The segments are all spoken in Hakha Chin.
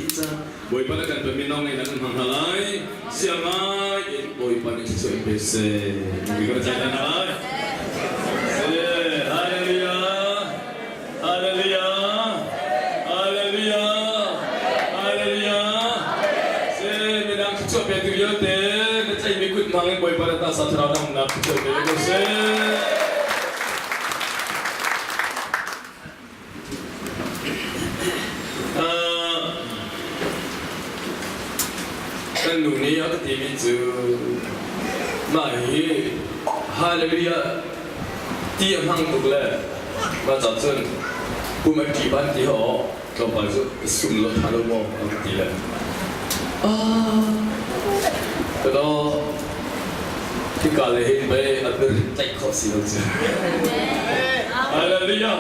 dih cang. Bawipa na kan tonmi nawng in an hmang hna lai. Siang ngai in Bawipa nih thluachuah in pe seh. Mi kan cai hna lai. Hallelujah. Hallelujah. Hallelujah. Hallelujah. Se midang thluachuah petu vialte na tlaihmi kut hmang in Bawipa na tasa thlarau dangnak thluachuah pe ko seh. Kan nu nih a ka timi cu mah hi hallelujah ti a hmang tuk le mah ca cun kum a ṭi ban ti haw tlawmpal cu sum lo ṭha lo maw a ka ti le ka daw hika le hin pei a bir tlaih khawh si lo cu. Hallelujah.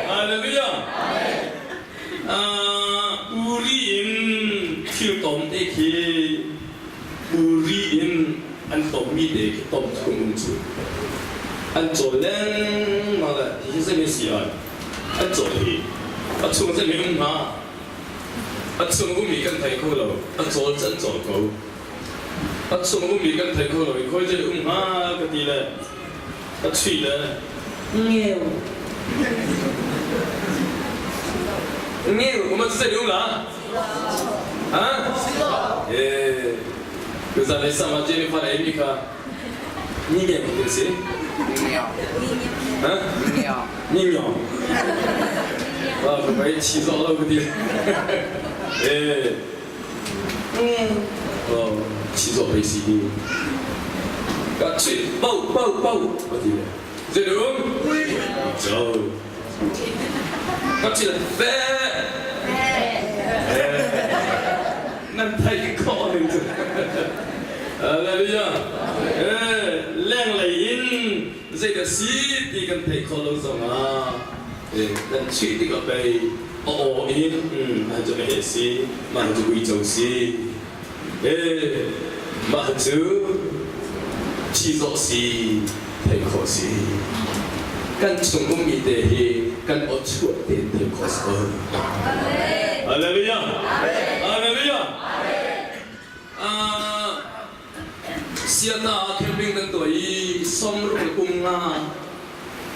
Hallelujah. Uri in thil tom te khi uri in an tommi te khi tom chung um cu an cawl lengmang le hi zei si ai an cawl hi a chung zei um hnga a chung ummi kan thei kho lo a cawl cu an cawl ko A chung ummi kan thei kho lo i khawi zei um hnga ka ti le a chuih le ngeu ngeu um zei um la ha eh tuzan ei sama Jennifer ei mi kha mi nge ko si ha mi ngeo ah ka bai chi zo lo ka ti eh Chizawh pei si hi. Ka chih pau pau pau ka ti le. Zei um? Co. Ka chih le fe. Nan theih khawh ning cu. Hallelujah. Eh, lenglei in zeidah si ti kan theih khawh lo zongah kan chih tikah pei a aw in mah cu meheh si mah cu uico si mah cu chizawh si theih khawh si kan chung ummi te hi kan aw chuah tein theih khawh si ko. Hallelujah. Hallelujah. Siata ah camping kan tuah i 60 le kum nga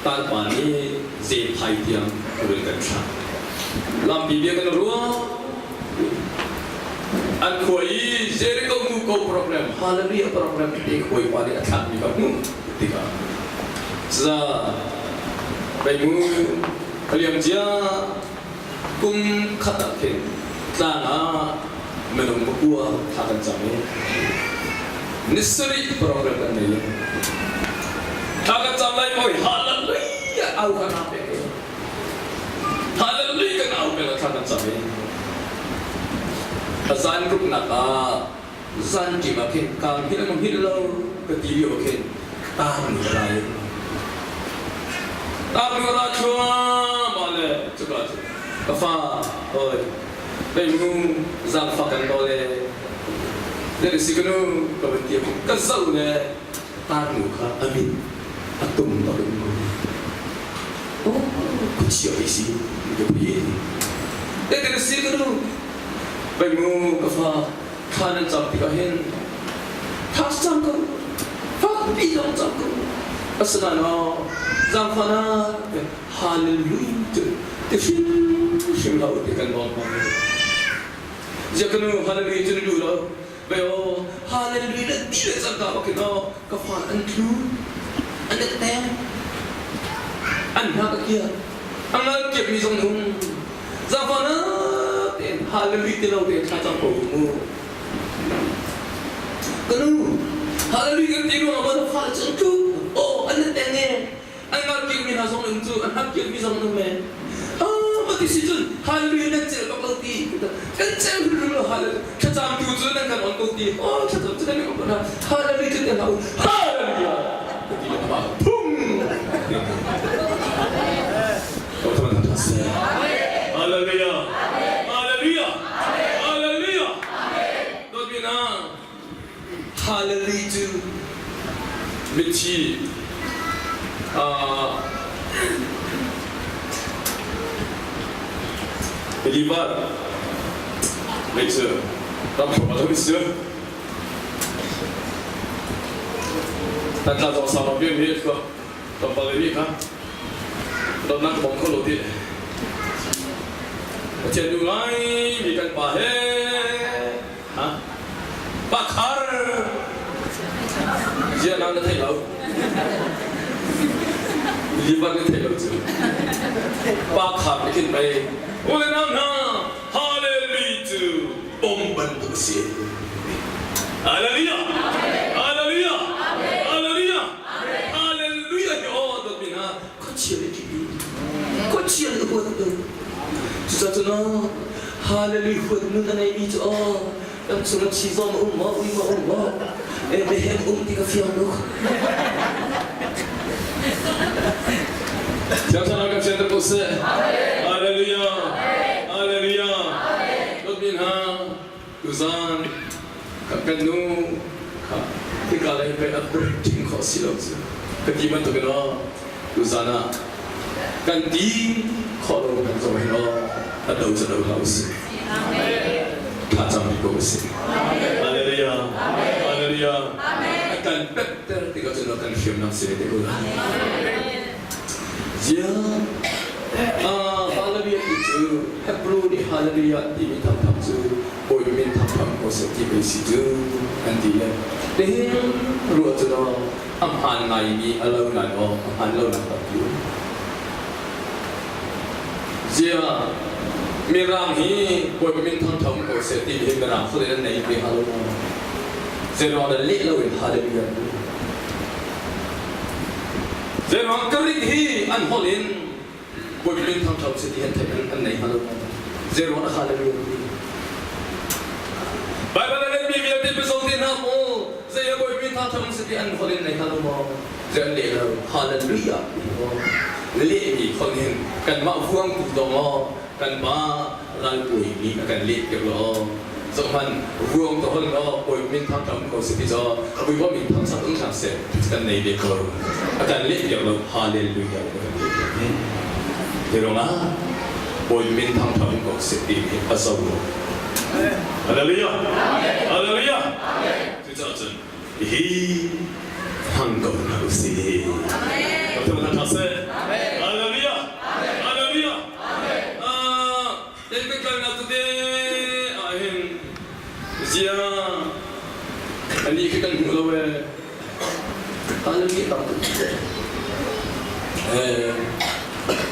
tarpa nih zephai tiang rul kan thlah. Lampi bia kan ruah. An khua i Jericho Muko program, Hallelujah program te hawipa nih a thlakmi ka hmuh tikah za beimu liam cia kum khat ah khin tlang ah minung pakua thla kan cam i ni sarih program kan nei. Thla kan cam lai mawi hallelujah au kan au pek i hallelujah kan au pek thla kan cam i a zan ruknak ah zan ṭim ah khin kaan hngilh maw hngilh lo ka ti lio ah khin taan ka lai taan ka ra thluahmah le cuka cu ka fa oi kei mu zaangfak kan nawl e le si ka nu ka van ti ka zoh le taan nu kha a mit a tum bak in oh khuachia pei si ka pui e ka si ka nu Pei mu ka fa thla nan cam tikah hin thla cam ko fakpi zong cam ko asinain aw zaangfahnak hallelujah ti ti hrimhrim hlah u ti kan nawl hna ziah ka nu hallelujah cu na duh lo ve aw hallelujah na ti le cangka bakin aw ka fa an tlu an teng an hna ka kia a ngal kiapmi zong um Zaangfahnak tein hallelujah ti lo tein thla cam ko mu. Ka nu, hallelujah kan ti ruangah maw na fale cu an tlu? Aw, an teng e. An ngal kiakmi hna zong an um cu, an hak kiakmi zong an um e. Ah, mah ti si cun hallelujah nan cel bak lo ti. Kan cel hrimhrim lo hallelujah. Thlacam tu cu nan kan on ko ti. Oh, thlacam cu nan on ko hna. Hallelujah cu ti hlah u. Hallelujah. Ka ti le amah phung. Hallelujah. Hallelujah. Hallelujah. Dawtmi hna, Hallelujah cu mithi believer. Hei cu ram hrawm a lo si. Tan tla zong sau ram mi ko tlawmpal mi kha dawtnak ka bawm kho lo ti. Pathian nu ngai mi kan pa he ha pa khar zia nang na thei lo. Liban na thei lo cu. Pa khar nih khin pei u le nau hna Hallelujah cu bom bantuk a si. Hallelujah! Hallelujah! Hallelujah! Hallelujah hi aw dawtmi hna khuachia le ṭih khuachia le huat nun cucaah cun Hallelujah huat nun a neimi cu aw kan chung chi zong um maw ui maw um maw Abraham um ti ka fiang tuk. Thiang Thlarau kan fianter ko seh. Hallelujah. Hallelujah. Dawtmi hna, tuzaan kan nu kha hika lei pei a break khawh si lo cu ka ti bantuk in aw tuzaan ah kan ti khawh lo kan zong hin aw a do cu do hlah usih. Tha cam rih ko usih. Hallelujah. Hallelujah. A kan pekter tikah cun a kan hriamnak si ve te ko lai. Zia Hallelujah ti cu Hebrew nih Hallelujah timi thangthang cu Bawipa min thangthang ko seh ti pei si cu an ti le nihin ruah cu daw a hmaan ngaimi a lo nain aw a hmaan lo nak tampi um. Zia Mirang hi Bawipa min thangthang ko seh ti hi Mirang holh in an nei ve hnga lo maw? Zeiruang dah leh loin Hallelujah an ti? Zeiruang Greek hi an holh in Bawipa min thangthang seh ti an theih an nei hnga lo maw? Zeiruang dah Hallelujah an ti? Baibal a letmi vialte biazong te hna maw zei ah Bawipa min thangthang seh ti an holh in nei hnga lo maw? Zei an leh lo Hallelujah ti maw? Lehmi holh hin kanmah vuangtu dong aw kanmah ralbawi nih a kan leh piak lo zohhmanh ruang ka hol law bawi min thangṭam ko si ti caw Bawipa min thangṭhat um hlah seh ti kan nei ve ko a kan leh piak lo hallelujah a kan leh piak ni hi ruangah bawi min thangṭhat um ko seh ti hi a zo lo hallelujah hallelujah cucaah cun hi hmang ko hna usih Pathian thangṭhat seh hallelujah hallelujah Kan kalnak tete ahhin zia anih khi kan hmu lo ee. Hallelujah tam tuk. Eh,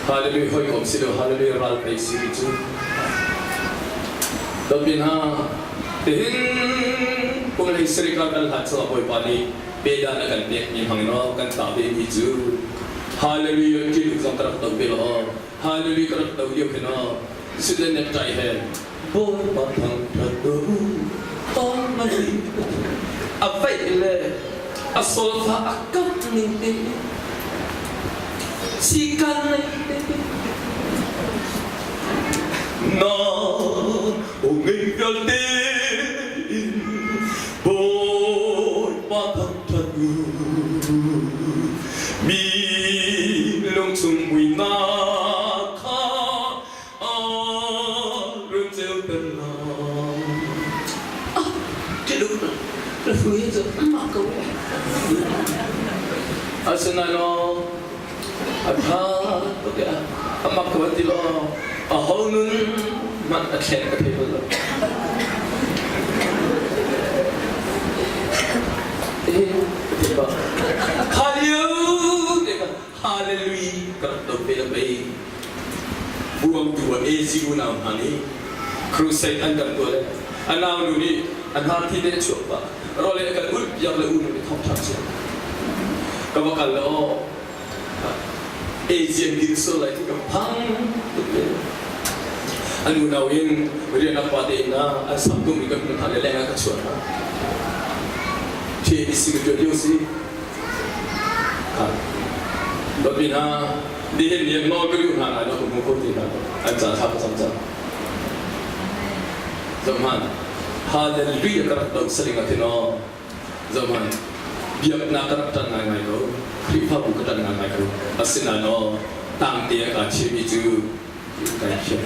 hallelujah hawikom si lo, hallelujah ral pei si rih cu. Dawtmi hna, tihin kum lei sarih kar kan hlat chungah Bawipa nih pedan a kan pekmi hmang in aw kan tah ve mi cu hallelujah ṭih zong ka rak to ve lo. Hallelujah ka rak do lio khin aw sit le necktie he Bawipa thangṭhat u Almighty a vaih le a solfa a kap ning te sikan nei te na ungei vialte in Bawipa thangṭhat u Mi lungchung muihnak kha a run ceuter lai. Ah, ṭih na hrui cu mah ko Asinain aw, a ṭha tuk i a mak ko an ti law, aho nun hmanh a thlen ka thei bal lo. Kha lio te kha hallelujah ka rak do ve la pei. Buangtu ah AZ unau hna nih crusade an kan tuah le a nau nu nih a hnar thi te a chuak pah. Rawle a kan ulh piak le unu nih thawngṭha chia. Ka va kal le aw AZ an dir sual lai ti ka phang tuk ve. An unau in rian a pa te in an sam tung mi kan hmuh hna le leng ah ka chuah hna. TABC ka ṭuan lio si. Dawtmi hna, nihin ni ah nawl ka duh hna lai lo ka hmu kho ti hna lo. An ca thla ka cam cang. Zohhmanh, Hallelujah ka rak doh saling ah khin aw. Zohhmanh, biaknak ka rak ṭanh ngaingai ko. Khrihfabu ka ṭanh ngaingai ko. Asinain aw, tangte a kaa chimmi cu kai thiam.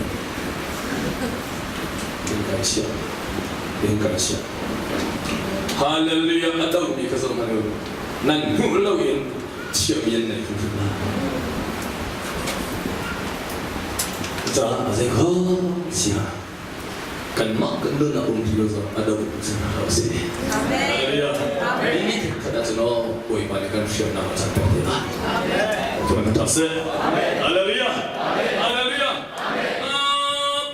Hin kan chiah. Hin kan chiah. Hallelujah a dohmi kha zoh hmanh u. Nan hmuh loin chiahmi an nei hrimhrim lai. Cucaah a zei kho sia kanmah kan nun ah um ti lo zong a do cu hna hlah usih. Hallelujah. Ni khat ah cun aw Bawipa nih kan hriamnam a can pek te lai. Tuan kan ṭha seh. Hallelujah. Hallelujah.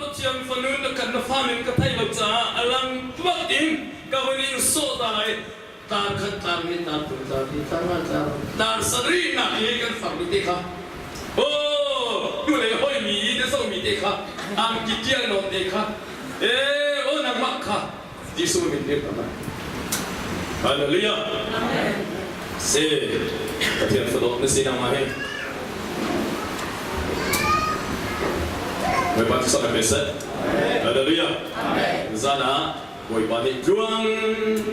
Pathian fanu na kan na fa min ka theih lo caah a lang bak in ka vun in sawh ta lai. Tar khat tar hi tar tum tar hi tar nga tar tar sarih nak hi kan far mi te kha oh hnulei hoi mi i na zoh mi te kha angki tial nawn te kha ee oh nangmah kha Jesuh min dir ta Hallelujah se Pathian fadawt na si nangmah hi Bawipa cu sak pe seh Hallelujah zan ah Bawipa nih tluang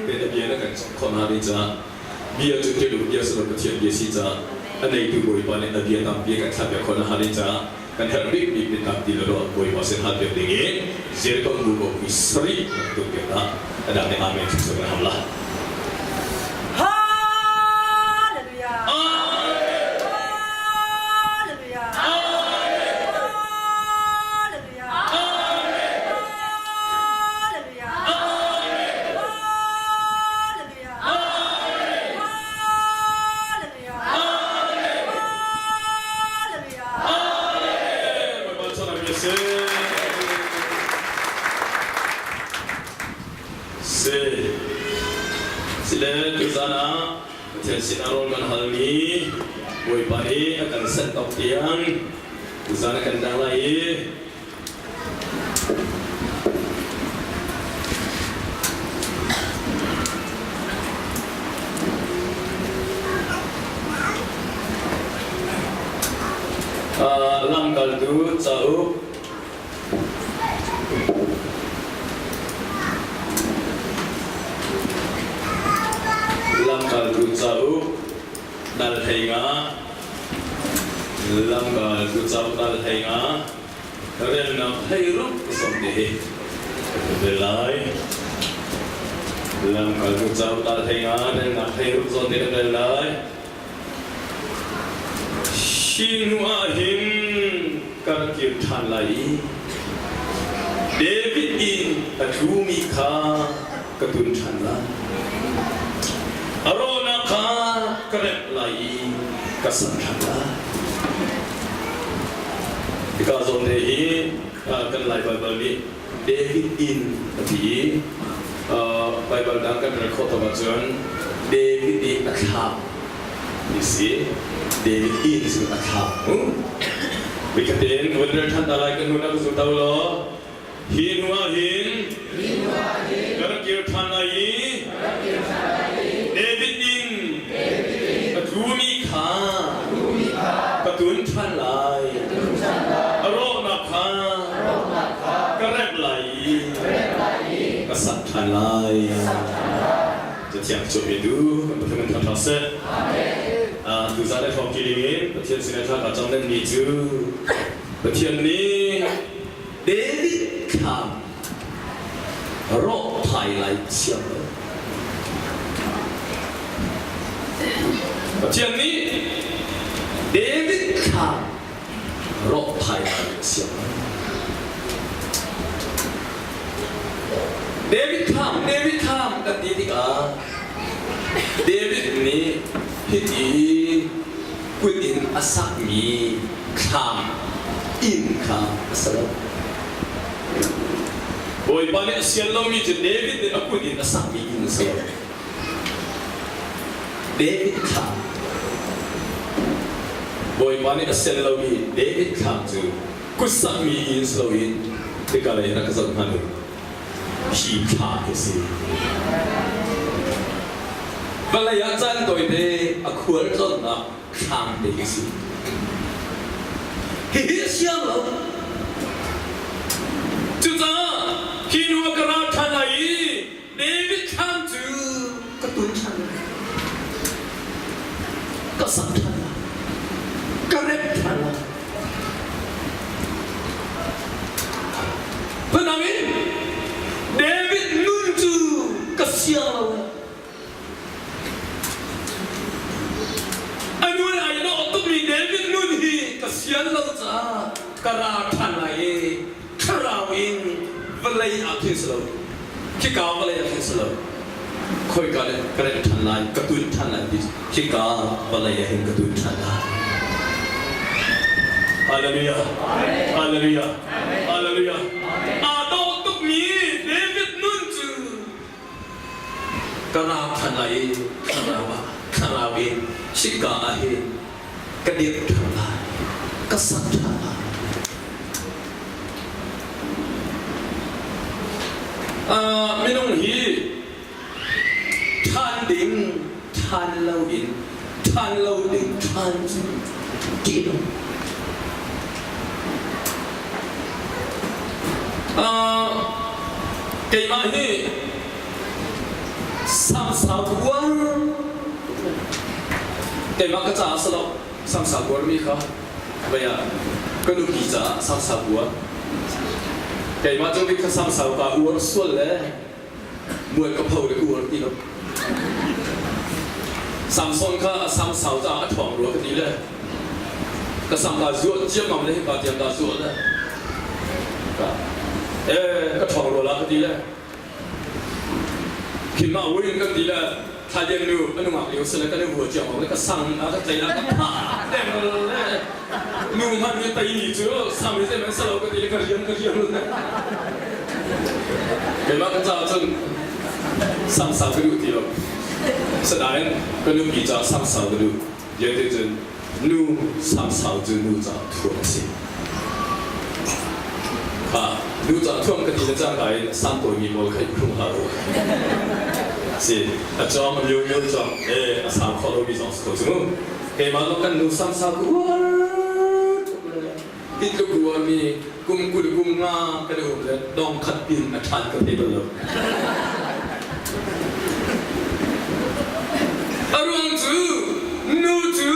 tein a bia na kan cawk khawh hna ding caah bia cu thil bia si lo Pathian bia si caah a neitu Bawipa nih a bia tampi kan thlahpiak khawh hna ding caah kan herh bikmi biatak ti le ruah Bawipa sin halpiak ding in Jericho bu ko sarih bantuk piak hna a dang nih Amen cu kan ham la. Hallelujah. Amen. Hallelujah. Amen. Hallelujah. Amen. Hallelujah. Amen. Hallelujah. Amen. Hallelujah. Amen. Hallelujah. Amen. Bawipa chawnh a si. Si. Sile tuzan ah Pathian sin ah rawl kan halmi Bawipa nih a kan sanh awk tiang tuzan a kan dang lai i Lamkaltu cauk Lamkaltu cauk dal 15 Lamkaltu cauk dal 15 relnak 16 sawm te hi ka lai. Lamkaltu cauk dal 15 relnak 16 zawn te kan rel lai. Hi hnu ah hin ka rak kir ṭhan lai i David inn a tlumi kha ka tun ṭhan lai. A rawhnak kha ka remh lai i ka sak ṭhan lai. Hika zawn te hi kan Lai Baibal nih David inn a ti i Baibal dang kan rel khawh tuk ahcun David nih a thlak ti si. David inn cu a thlak. Vikhatin ka vun rel ṭhan ta lai ka hnu na ka zul to law hi hnu ah hin ka rak kir ṭhan lai i David inn a tlumi kha ka tun ṭhan lai. A rawhnak kha ka remh lai i ka sak ṭhan lai. Cathiang cu mi du kan Pathian min thangṭhat seh. Tuzaan i hrawmṭi dingin Pathian sin i thla kaa cam mi cu Pathian nih David thlam rawh thai lai siang lo. Pathian nih David thlam rawh thai lai siang lo. David thlam, David thlam kan ti tikah David nih hiti kut in a sakmi thlam inn kha a sa lo. Bawipa nih a sian lomi cu David nih a kut in a sakmi inn a si lo. David thlam. Bawipa nih a sian lomi David thlam cu kut sakmi inn si loin hika lei rak ka zoh hmanh u. Hi thla hi a si. Vawlei ah caan tawite a khual tlawnnak thlam te hi a si. Hihi a siang lo. Cucaah hi nu ah ka ra ṭhan lai i David thlam cu ka tun ṭhan lai. Ka sak ṭhan lai. Ka remh ṭhan lai. Phundang in. Ka ra ṭhan lai i thlarau in vawlei ah khin si lo, khika vawlei ah khin si lo, khoika le ka remh ṭhan lai, ka tun ṭhan lai ti khika vawlei ah hin ka tun ṭhan lai. Hallelujah. Hallelujah. Hallelujah. Aa dawh tukmi David nun cu ka ra ṭhan lai i thlarau ah thlarau in hika ah hin ka dirh ṭhan lai, ka sak ṭhan lai. Minung hi ṭhan ding ṭhan loin ṭhan lo ding ṭhan cu ṭih lo. Keimah hi samsau uar keimah ka caah si lo samsau uarmi kha vei ah ka nupi caah samsau uar keimah cu kha samsau ka uar sual le mual ka pho le ka uar ti lo Samson kha a samsau caah a ṭhawng rua ka ti le ka sam kaa zuah ciammam le hika tiang kaa zuah le ee ka ṭhawng rua la ka ti le Khimah win kan ti le Thailand nu a nungak lio sile kan i vua ciammam le ka sang a ka tlei ah ka phah deng le nu hmanh nih tei mi cu sam hi zeihmanh si lo ka ti le ka riam ka riam le keimah ka caah cun samsau ka duh ti lo sanain ka nupi caah samsau ka duh Tiah cun nu samsau cu nu caah thuam a si. Kha nu caah thuam ka ti le cangka in a sam tawimi pawl kha i phrung hlah u. Si, a cawng a mio mio cawng e a sam khawh lomi zong si ko cu mu. Keimah zong kan nu samsau ka uar tuk le hi tluk uarmi kum 20 kum nga kan i um le dong khat pin a ṭhan ka thei bal lo. A ruang cu nu cu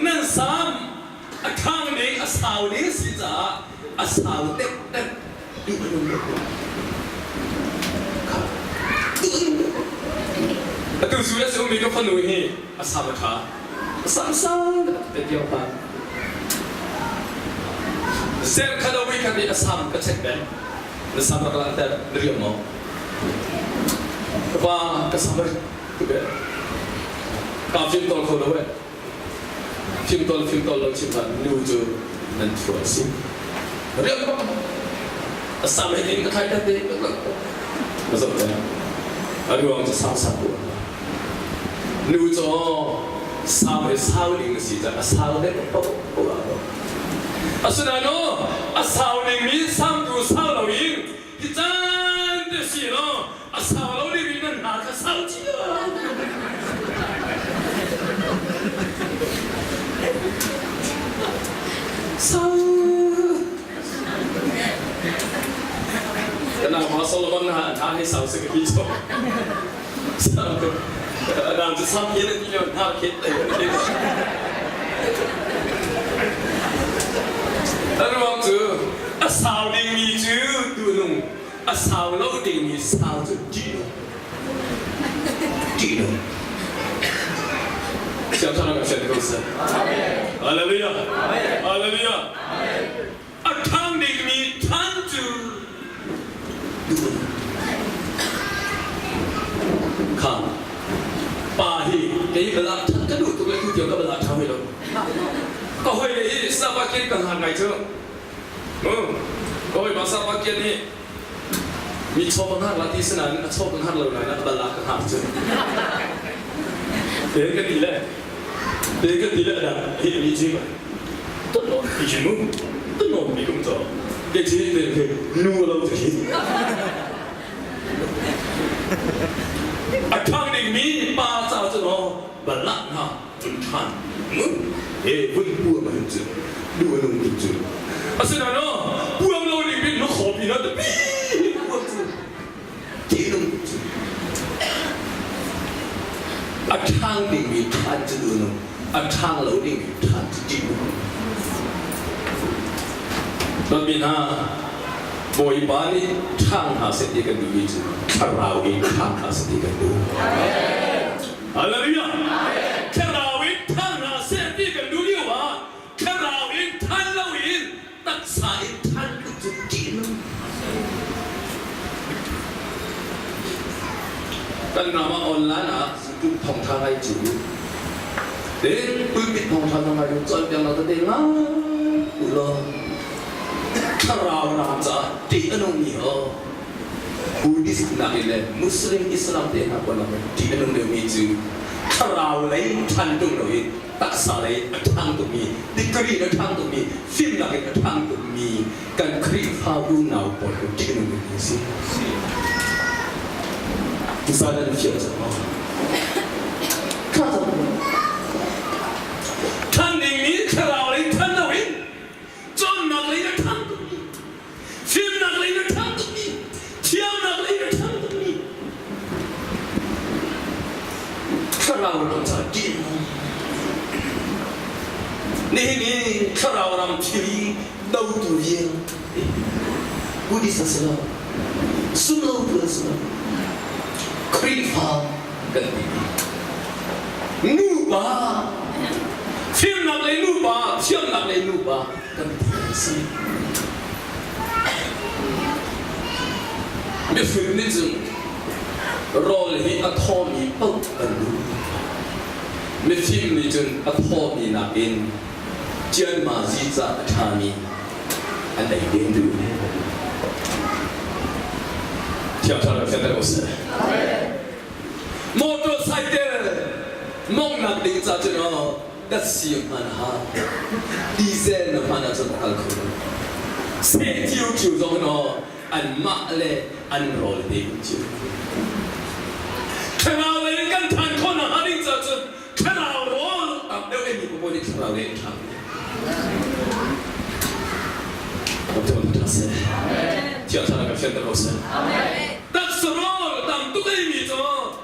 nan sam a ṭhang ning a sau ning a si caah a sau deuhdeuh duh a nung deuh. Duh a nung deuh. Atu zu le ummi ka fanu hi a sam a ṭha. A sam sang te tiang pa. Zer kha lo khat i a sam ka check peng. Na sam rak langhter na riam maw? Ka pa ka sam tu be. Ka fim tol kho lo eh. Fim tol fim tol lo chim hlah nu cu nan thua a si. Riam bak. A sam he din ka thai tat te. Ka zoh te. A ruang cu sam sam tu. Nu cu sam he sau ding a si caah a sau deuh paoh paoh ah Asinain aw, a sau dingmi samtu sau loin hi caan te si law a sau lo dingmi nan hna kha sau cio. Sau. Kan pa Solomon na hna hi sau si ka ti cho. Nang cu sam hin an ti lio hna khet A ruang cu a sau dingmi cu duhnung, a sau lo dingmi sau cu ṭihnung. Ṭihnung. Siangthar kan sian ko seh. Hallelujah. Hallelujah. A ṭhang bikmi ṭhan cu duh kha pa hi kei bal ah ṭhan ka duh tuk le tu tiang ka bal ah ṭha lo. Ka hoi le hi Sabakian kan hlan ngai cu. Ka hawi pa Sabakian hi mi chaw ka hngak la ti sinain a chaw ka hngak lo nain a bal ah ka hngak cu. Te ka ti le te ka ti le adang hi mi ci Tunawn ti hi mu tunawn mi kum caw ke chi te ke nu lo ti hi a ṭhang ding mi pa ca cu no balak na cun ṭhan mu he vun puam hin cu du anung tu cu asinain no puam lo ding bin nu khaw pi na pi puam cu ti nung cu a ṭhang dingmi ṭhan cu duh nung a ṭhang lo dingmi ṭhan cu ṭih nung Dawtmi hna Bawipa nih ṭhang hna seh ti kan duhmi cu thlarau in ṭhang hna seh ti kan duh. Hallelujah! Thlarau in ṭhang hna seh ti kan duh lio ah thlarau in ṭhan loin taksa Kan ram ah online ah YouTube thawngtha ngai cu tin pulpit thawngtha zong ngai cawnpiaknak tete ngai u law thlarau ram caah ṭih a nungmi aw Buddhist nakin le Muslim Islam te hna pawl nakin ṭih a nung deuhmi cu thlarau lei ṭhan ṭung loin taksa lei a ṭhang tukmi degree in a ṭhang tukmi fimnak in a ṭhang tukmi kan Khrihfa unau pawl cu ṭih a nung deuhmi a si. Zan an fiang cang maw? Ṭha cang maw? Ṭhan dingmi thlarau lei ṭhan loin cawnnak lei a ṭhang tukmi fimnak lei a ṭhang tukmi thiamnak lei a ṭhang tukmi thlarau ram ca ṭih nihin i thlarau ram thil i dotu vialte Buddhist a si lo sumlotu an si lo Khrihfa kan ti nupa fimnak lei nupa thiamnak lei nupa kan ti an si. Mifim nih cun rawl hi a thawmi paoh an duh. Mifim nih cun a thawmi nakin cianmazi ca a ṭhami an ei len duh. Thiang Thlarau fianter ko seh. Motorcycle mawngnak ding ca cun aw datsi hman a hau. Diesel na hman ahcun a kal kho lo. Seh cio zong in aw anmah le an rawl te in cio. Thlarau lei in kan than khawh nakhnga ding caah cun thlarau rawl tam deuh ei mi paoh nih thlarau lei in ṭha. Thiang Thlarau kan fianter ko seh. Taksa rawl tam tuk ei mi cu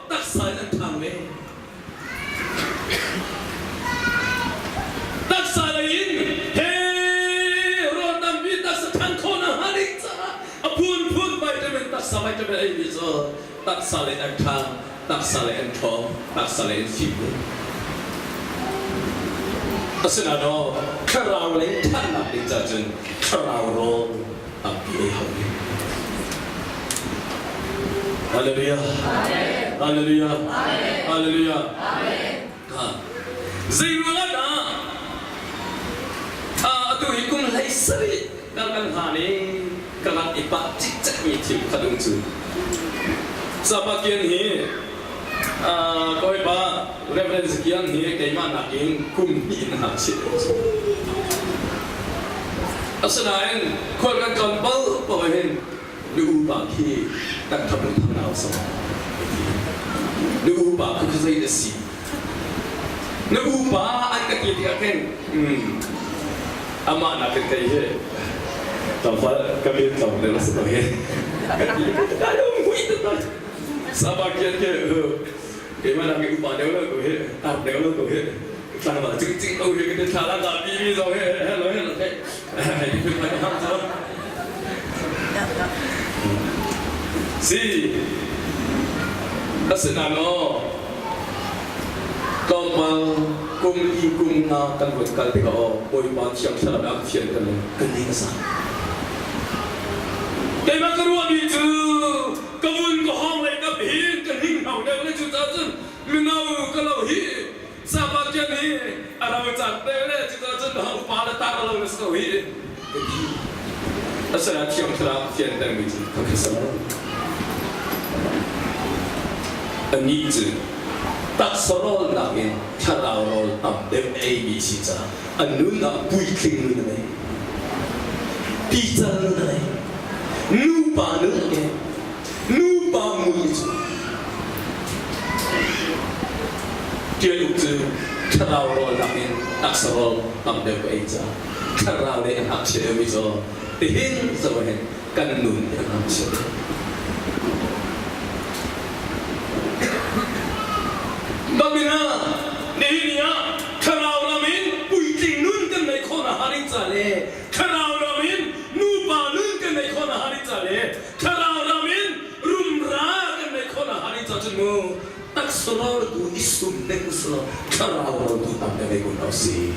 taksa in an ṭhang ve. Taksa lei in he rawl tampi taksa ṭhan khawh nakhnga ding caah a phunphun vitamin taksa vitamin ei mi cu taksa lei an ṭhang, taksa lei an ṭhawng, taksa lei an fim ve. Asinain aw thlarau lei ṭhannak ding caah cun thlarau rawl tampi ei hau ve. Hallelujah. Hallelujah. Hallelujah. Zei ruangah dah atu hi kum 17 kan kan hlan i ka rak i pah cikcekmi thil khat um cu Sabakian hi kawipa Reverend Zakian hi keimah nakin kum hnih in a ngakchia Asinain khual kan tlawn bal paoh hin nu upa khi kan thap in thang nau sam nu upa khi khi zei na si na upa an ka ti tikah khin amah nakin kei hi tlawmpal ka min tlawm deuh a si ko hi ka ti ka lung hui sabah kian ke keimah nakin upa deuh lo ko hi tar deuh lo ko hi tlangval cingcing ko hi ka thla la da bi mi zong he hello hello he Si asinain aw tlawmpal kum li kum nga kan vun kal tikah aw Bawipa Thiang Thlarau nih a ka fianter le kan ning a zak. Keimah ka ruahmi cu ka vun ka hawng lei kap hin ka hninghno deuh le cucaah cun mino ka lo hi Sabakian hi a ro cang te le cucaah cun upa le tar lo na si ko hi ka ti. Asinain Thiang Thlarau fiantermi cu ka kha lo. Anih cu taksa rawl nakin thlarau rawl tam deuh eimi si caah a nun ah puitling nun a ngei. Pical nun a ngei. Nupa nun a ngei. Nupa mui cu Ṭial uk cu thlarau rawl nakin taksa rawl tam deuh ka ei caah thlarau lei a ngakchia deuhmi cu tihin zoh hin kan nun hi a ngakchia deuh. Babina nihin ni ah thlarau lam in puitling nun kan neih khawh nakhnga ding ca le thlarau lam in nupa nun kan neih khawh nakhnga ding ca le Thlarau ram in rumra kan neih khawh nakhnga ding caah cun mu taksa rawl tu i sum dek usulaw thlarau rawl tu tam deuh ei kun hna usih.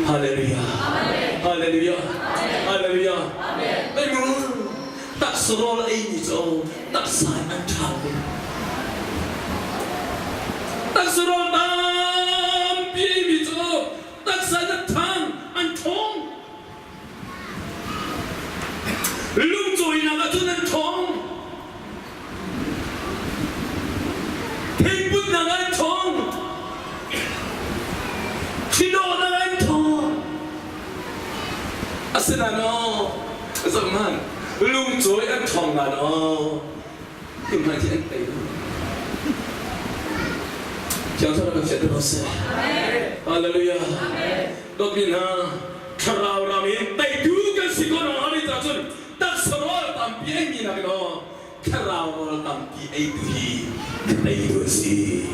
Hallelujah. Hallelujah. Hallelujah. Ei mu taksa rawl ei mi cu taksa in an ṭha ve. Taksa rawl tampi eimi cu taksa an ṭhang, an ṭhawng. Lungcawinak ahcun an ṭhawng. Thingputnak ah an ṭhawng. Thidawhnak ah an ṭhawng. Asinain aw, zohhmanh, lungcawi an ṭhawng nain aw, himhmanh hi an tei lo. Thiang Thlarau kan fianter ko seh. Hallelujah. Dawtmi hna, thlarau ram in teitu kan si ko na hari cah cun taksa rawl tampi eimi nakin aw thlarau rawl tampi eitu hi teitu an si.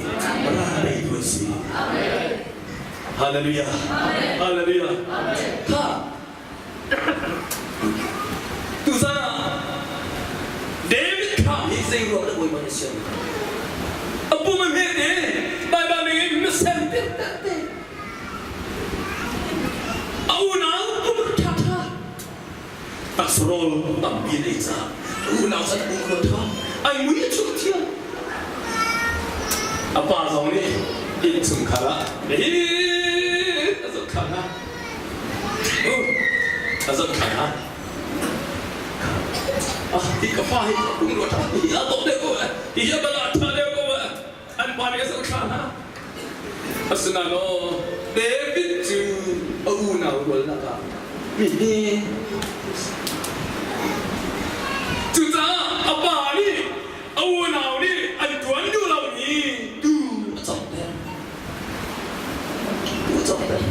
Ra teitu an si. Hallelujah. Hallelujah. Kha Tuzan ah David kha hi zei ruang dah Bawipa nih a sian? A pum a hmet i Baibal ning in misen tirhter te. A unau pum ṭhaṭha taksa rawl tampi an ei caah a unau cu an pum kho ṭha an mui a chuak thiam. A pa zong nih innchungkhar ah hi a zohkhah hna. A zohkhah hna. Ah, hi ka fa hi pum rua ṭha hi a dawh deuh ko eh. Hi a bal ah ṭha deuh ko eh. An pa nih a zohkhah hna. Asinain aw, David cu a unau rual lakah mi hi Cucaah a pa nih a unau nih an ṭuan duh lomi tuu a cawkter. Tuu a cawkter.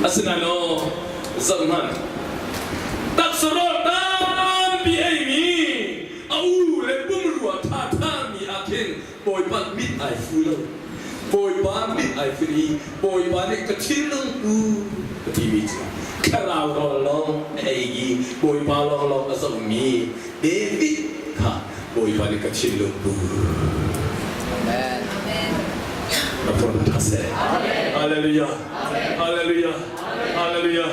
Asinain aw, zohhmanh, taksa rawl tampi eimi a u le pumrua ṭhaṭhami ah khin Bawipa mit ai fu lo. Bawipa mit ai fu i Bawipa nih ka thinlung pu a timi cu thlarau rawl lawng a ei i Bawipa lawnglawng a zohmi David kha Bawipa nih ka thinlung pu. Amen. Na phone tha seh. Hallelujah. Hallelujah. Hallelujah.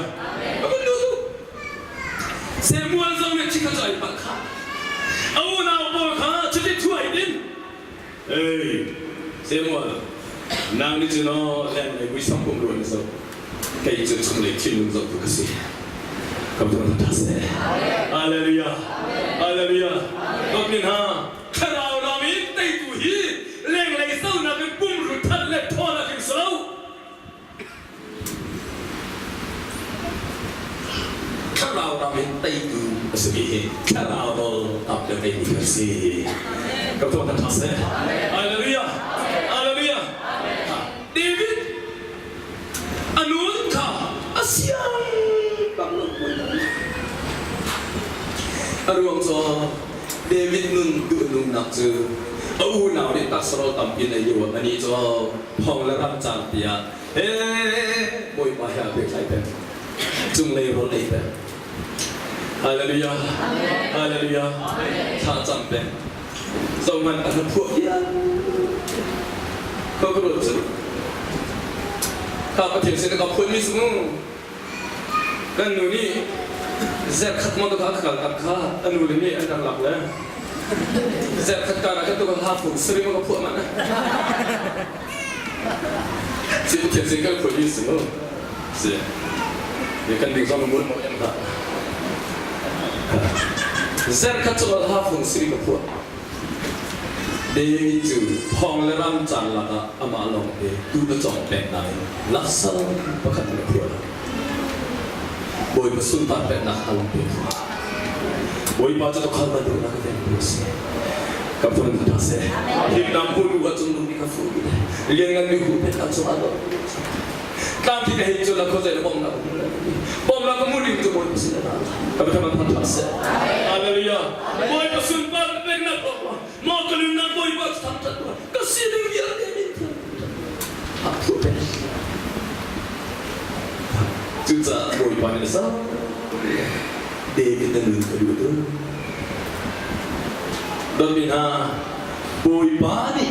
Samuel zong nih chikkhat cu ai palh kha. A unau pawl kha cuti thuai in Hey, Samuel, nang nih cun aw lenglei muisam pum ruan na zoh. Kei cu chunglei thinlung zohtu ka si. Ka tuan tha seh. Hallelujah. Hallelujah. Dawtmi hna, thlarau lam in teitu hi lenglei zohnak in pumru that le thawn ah hin si lo. Thlarau ram in teitu a simi hi thlarau rawl tam le teimi kan si. Ka tuah kan ṭha seh. Hallelujah. Hallelujah. David a nun kha a siang bang lo A ruang cu David nun duhnungnak cu a unau nih taksa rawl tampi nei lio ah anih cu phong le ram cang tiah he Bawipa he aa pehtlai peng cunglei rawl ei peng Hallelujah Hallelujah thla cam peng zohhmanh a hla phuah vial ka ruat cu ka Pathian sin ka phuan mi cu mu kan nu nih zerkhat mo ka kal tak kha a nu le nih an rak lak le zerkhat kar ah kan tu ka hla phung sari mo ka phuah man Si Pathian sin kan phuan mi si mu si kan ding zong mun mo em ha zerkhat cu hla phung sari ka phuah David cu thawng le ram caan lakah amah lawngte tuu va cawng peng nain laksawng pakhat in a phuah lo. Bawipa sunpar peknak kha lawngte a phuah. Bawipa cu tuukhal bantuknak a vengtu a si. Ka phun hna seh. Himnak hmu ah cun lung nih ka fuh bik. Lianngan mi huhphenh ah cungah dawt. Tlangthi ka hei cu la khuazei na bawmnak ka hmu lai. Bawmnak ka hmu ding cu Bawipa sin a ra. Ka biakam an thangṭhat seh. Hallelujah. Bawipa sunpar peknak maw ka nunnak Bawipa cu thangṭhat tuah. Ka sining vialte min thiang. A phu pek. Cucaah Bawipa nih a zoh. David na nun ka duh tu. Dawtmi hna, Bawipa nih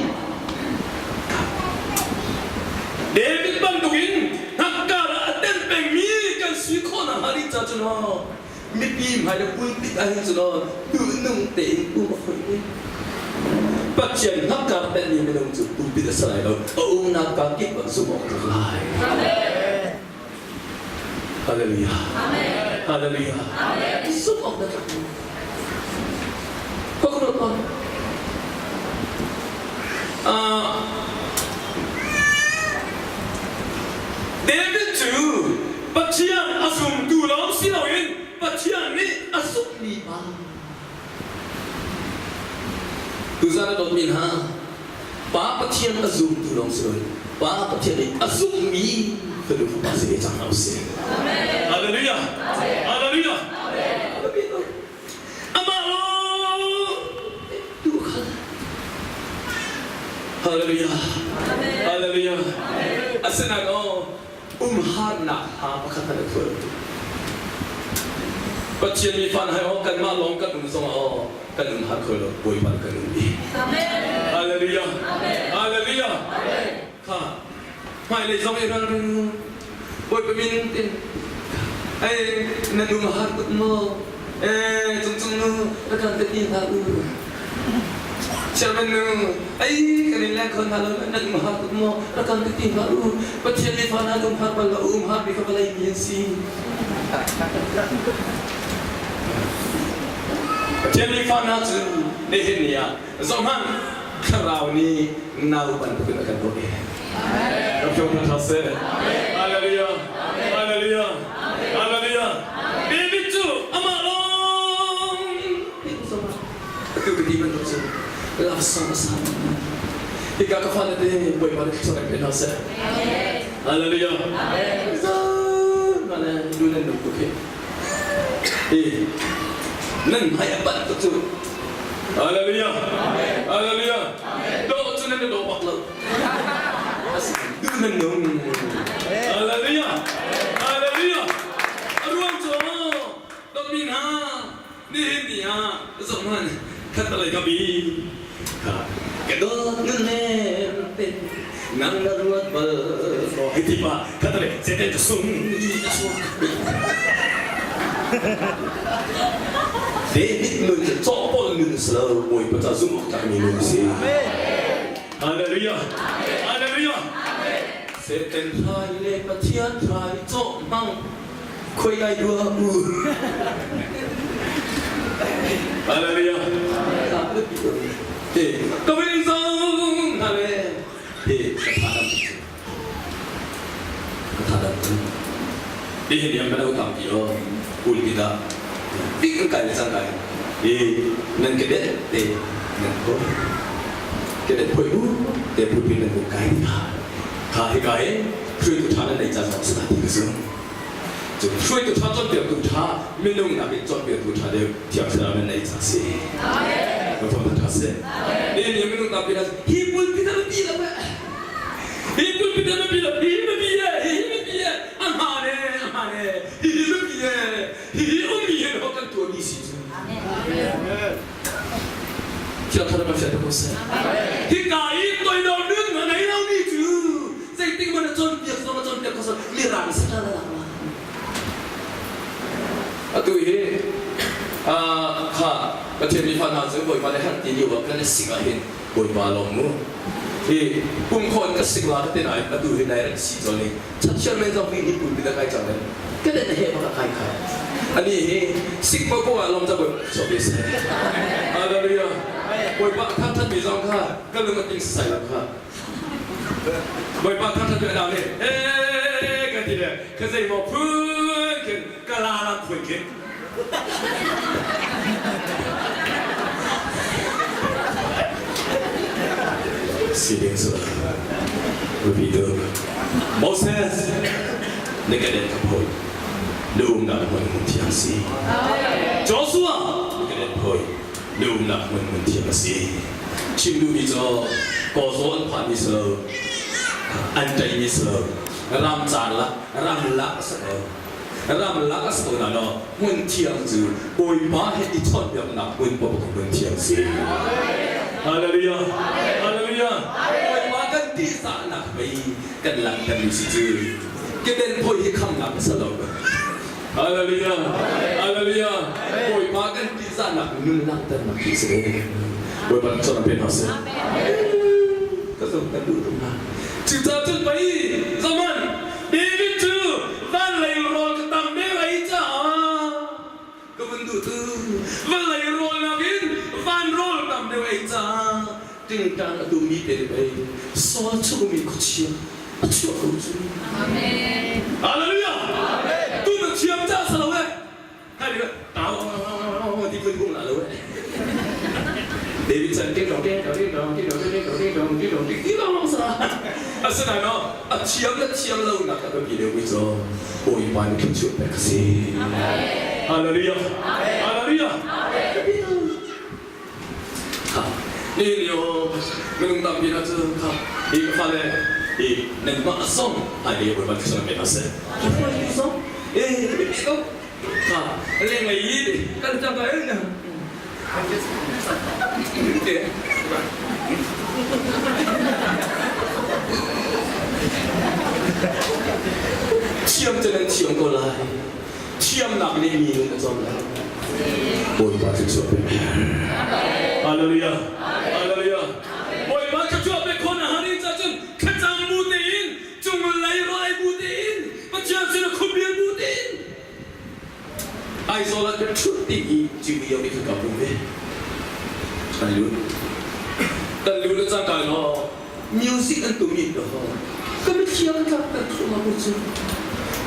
David bantukin hnakkar ah a tel pengmi kan si khawh nakhnga ding ca cun aw mipi hmai le pulpit ah hin cun aw duhnung tein um a fawi ve. Pathian hnakkar tenhmi minung cu pulpit a si lai lo. A umnak ka kip ah zumh awk tlak lai. Hallelujah. Hallelujah. Zumh awk na tlak. Pakhat pa. David cu Pathian a zumtu lawng si loin Pathian nih a zumhmi pa. Tuzan a dawtmi hna, Pa Pathian a zumtu lawng si loin Pa Pathian nih a zumhmi fanu fapa si ve cang hna usih. Hallelujah! Hallelujah! Amah lawng tu kha Hallelujah! Hallelujah! Asinain aw umharnak hla pakhat hmanh a thual. Pathian mi fan hai aw kanmah lawng kan um zong aw kan um har kho lo Bawipa kan um i. Hallelujah. Hallelujah. Kha hmailei zong i ralring Bawipa min tin ei nan um har tuk maw? Eh cung cung nu ka kan te ti hlah u. Chairman nu, ei kan in leng kho hna lo nan um har tuk maw rak kan ti hlah u. Pathian nih fa hna um har bal lo um har mi kha vawlei mi an si. Pathian nih fa hna cu nihin ni ah zohhmanh thlarau nih nau bantukin a kan dawt i. Rak fiang hna seh. Hallelujah. Hallelujah. Hallelujah. David cu amah lawng Atu ka ti bantuk cu love song a sa. Hika ka fale te Bawipa nih thluachuah kan pe hna seh. Hallelujah. Zan male lu nan nung tuk hi. Hi nan hmai a panh tuk cu. Hallelujah. Hallelujah. Dawh cu nan i dawh bak lo. Du nan nung. Hallelujah. Hallelujah. A ruang cu dawtmi hna Nihin ni ah zohhmanh khattelei ka bi ka dawt nun nem te nang na ruat bal maw hei ti pa khattelei zeten ka sung i a chuak David nun cu cawhpolh nun si lo Bawipa ca zumh awk tlakmi nun a si Hallelujah Hallelujah Satan hrai le Pathian hrai cawh hmang Khoi lai dua u. Hallelujah. Te ka vin zong na le te ka tha dam ka tha dam ti hin yam melo tam ti o ul bi da bik kan kai le cang kai i nan ke det te nan ko ke det phoi bu te phu pin nan kai kha kha hi kai hruaitu ṭha nan neih caan zong si ti ka zum. Cun hruaitu ṭha cawnpiaktu ṭha minung nakin cawnpiaktu ṭha deuh Thiang Thlarau nan neih cang si. Ka thawng ṭha si. Ni ni minung tampi hna hi pulpit a biapi lo eh. Hi pulpit a biapi lo. Hi biapi eh. Hi biapi eh. A hmaan eh. A hmaan eh. Hi hi biapi eh. Hi hi ummi hin ho kan tuahmi si cu. Thiang Thlarau kan fianter ko seh. Hika i toidor nun a ngei lomi cu zeitik hmanh a cawnpiak zong a cawnpiak kho mirang si hna la Atu hi kha Pathian mi fa hna cu Bawipa nih har ti lio ah kan i sik ah hin Bawipa lawm mu. Hi kum khawn ka sik la ka ti nain atu hi nai rak si cawn i Chathial men zong hi pulpit a kai cang men ka den he bak a kai kha ani hi sik po po ah lom ca bawipa so ve se hallelujah bawipa thangthat mi zong kha ka lung a ting sai lo kha bawipa thangthat mi adang nih ee ka ti le ka zei maw phun khin ka la lam phun khin Si ding su rupi tu Moses na ka den ka phoi na umnak hmun hmun thiang si Joshua na ka den phoi na umnak hmun hmun thiang si chim duhmi cu kawzaw an phahmi si lo an ṭaimi si lo ram caan la ram lak a si ko Ramlak a si ko na law hmun thiang cu Bawipa he i chawnhbiaknak hmun paoh hmun thiang si. Hallelujah. Hallelujah. Bawipa kan tihzahnak mei kan langhtermi si cu keden phoi hi khamnak a si lo. Hallelujah. Hallelujah. Bawipa kan tihzahnak nun langhternak hi si. Bawipa cun a pe hna seh. Ka zong kan duh tuk hna. Cucaah cun pei zaman David cu van lei rawl ka tam ve lai caah ka vun duh tu vawlei rawl nakin van rawl tam deuh ei caah tingtang a tummi te nih pei Saul chungmi khuachia a chuah ko cu. Amen. Hallelujah. Tu na thiam ca sa lo eh. Hai tau ti phun kung la lo eh. David chan ting dong ting dong ting dong ting dong ting dong ting dong ting dong ting ting dong sa. Asinain no a thiam le thiam lo nak a biapi deuh mi cu Bawipa nih thluachuah pek a si. Hallelujah. Hallelujah. Nihin ni o minung tampi hna cu kha hi ka fale hi nanmah zong hmailei Bawipa thluachuah pe hna seh. Zong eh biapi ko kha lenglei i kan cang ka Thiam cu nan thiam ko lai. Thiamnak nih mi nun a cawm lai. Bawipa thluachuah pe. Hallelujah. Hallelujah. Bawipa thluachuah pe khon a hari ca cun thlacam bu tein cunglei rai bu tein Pathian sin a khuabial bu tein Aizawl ah kan ṭhut ding i Civui i kan kap ve. Kan lut. Kan lut le cangka law music an tum in law ka mitthli an tlak kan thum a cu.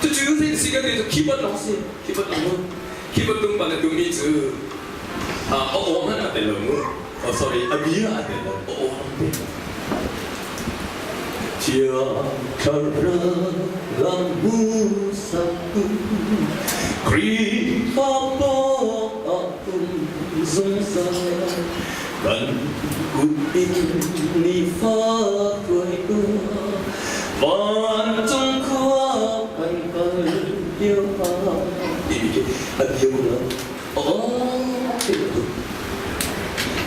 Cucu zei si kan ti cu keyboard lawng si. Keyboard lawng mu. Keyboard tum pan a tum mi cu a aw hmanh a tel lo mu. Oh sorry, a bia a tel lo. A aw a tel. Khrihfa ah um zungzal kan kut in nifa hruaitu vancung khua kan kal lio ah timi khi a dio lo aw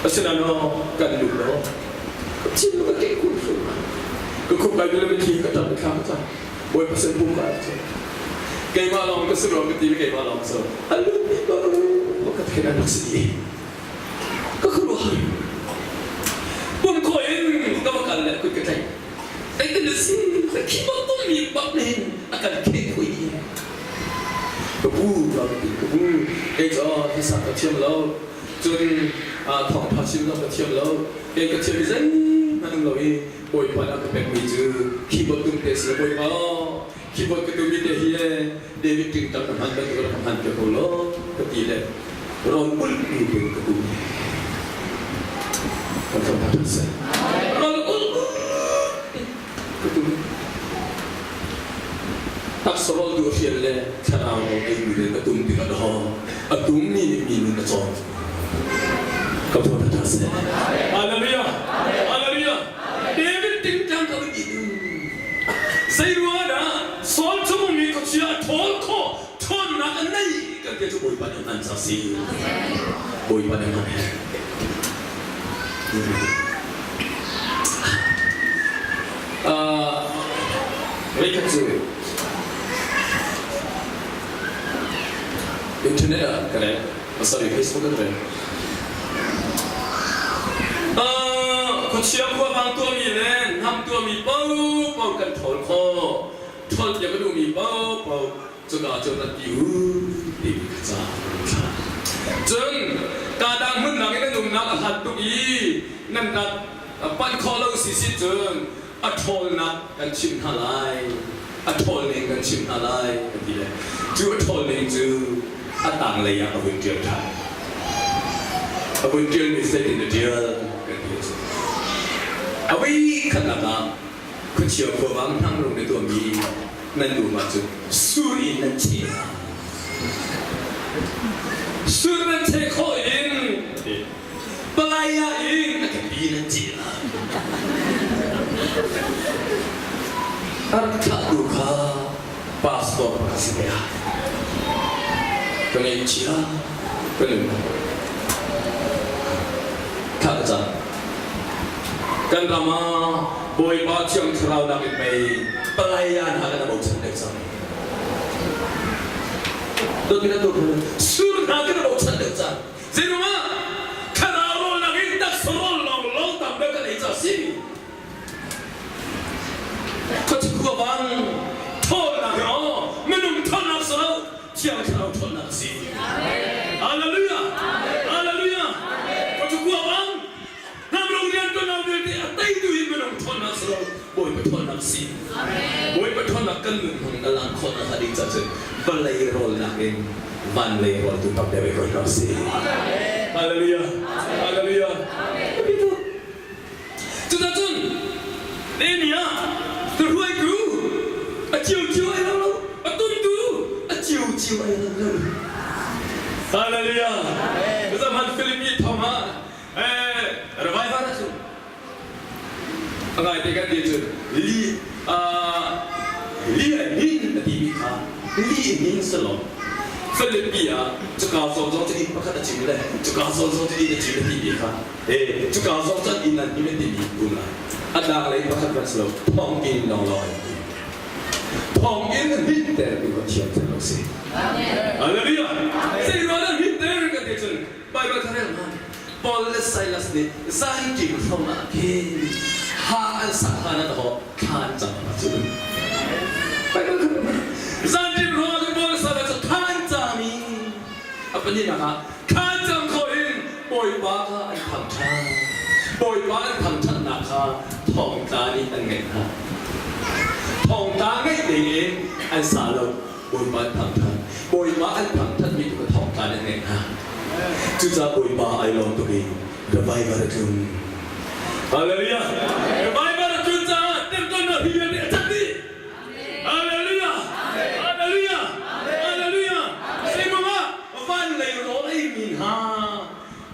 asinain kan duh lo Chin ka ke kun fu ka khup kai dul mi thi ka tam thla ka cam Bawipa sin pum ka cu keimah lawng ka si ruang ka ti keimah lawng so alu mi ko ka thein an rak si ka khuruah pum kho in ka va kal le kut ka tlaih Zeitin si ka khi bak tum mi bak nih a kan kheh khui dih ka pu ka ti ka pu kei cu hi sak ka thiam lo cun thawngṭha chim zong ka thiam lo kei ka thiam i zeihmanh um lo i Bawipa nih a ka pekmi cu keyboard tum te si Bawipa keyboard ka tummi te hi David tingtang ka hman bantuk in ka hman piak ko law ka ti le rawn ulh bu tein ka tum kan thawngṭha ṭha seh rawn ulh ka tum taksa rawl duh hrial le thlarau rawl ei bu tein ka tum tikah dawh a tummi nih mi nun a cawm ka thawngṭha ṭha seh Hallelujah Hallelujah David tingtang ka van i zei ruangah dah Saul chung ummi khuachia a ṭhawl khawh ṭhawnnak a nei kan ti cu Bawipa nih a hman caah si Bawipa nih a hman Voikhat cu internet ah ka rel sorry Facebook ah ka rel khuachia khuavang tuahmi le hnam tuahmi paohpaoh kan ṭhawl khawh ṭhawl piak a duhmi paohpaoh cuka cun an ti u timi kha ca an thlah. Cun kadang hmun dang in an umnak a hlat tuk i nan rak panh khawh lo si si cun a ṭhawlnak kan chimh hna lai, a ṭhawl ning kan chimh hna lai kan ti le cu a ṭhawl ning cu a tanglei ah a vun ṭial ṭhan. A vun ṭialmi zeitin a ṭial kan ti a si. A voi khatnak ah khuachia khuavang hnangrung na tuahmi nan um ahcun sur in nan cheh hna. Sur nan cheh khawh in palai ah in a pi nan ceh hna. A rak thlahtu kha pastor ka si ve ah ka ngaihchia ka nun thla ka cam. Kan ram ah Bawipa Thiang Thlarau nak in mei palai ah hna kan bochan deuh cang. Dawt na tu sur hna kan bochan deuh cang. Zeiruangah thlarau rawl nak in taksa rawl Vawlei rawl nakin van lei rawl tu tam deuh i hoi hna usih. Hallelujah. Hallelujah. Cuticun Nehemiah hruaitu a ciocio ai lo lo, a tuntu a ciocio ai lo lo. Hallelujah. Zaman Philippi thong ah revival a cu a ngai te kan ti cun li li a hnin a timi kha li hnin si lo Philippi ah cuka zawn zong cu inn pakhat a cim le cuka zawn zong cu inn a cim a timi kha e cuka zong cun inn an him a timi um lai a dang lei pakhat hmanh si lo thonginn lawnglawng an ti thonginn a hninter tu Pathian cu lo si Hallelujah zei ruang dah hninter kan ti cun Baibal kha rel hmanh. Paul le Silas nih zanṭim hrawng ah khin ha an sak hlan ah dawh thla an cam a cu. Baibal kha rel hmanh. Zanṭim hrawng ah khin Paul le Silas cu thla an cam i a pahnihnak ah thla an cam khawh in Bawipa kha an thangṭhat. Bawipa an thangṭhatnak kha thongtla nih an ngaih hna. Thongtla ngaih ding in an sa lo. Bawipa an thangṭhat. Bawipa an thangṭhatmi tu kha thawngtla nih an ngeih hna. Cucaah Bawipa ai lawm tuk i revival a tlun. Hallelujah! Revival a tlun caah temtawnnak hi vialte a cat dih. Hallelujah! Hallelujah! Hallelujah! Zeiruang ah van lei rawl ei mi hna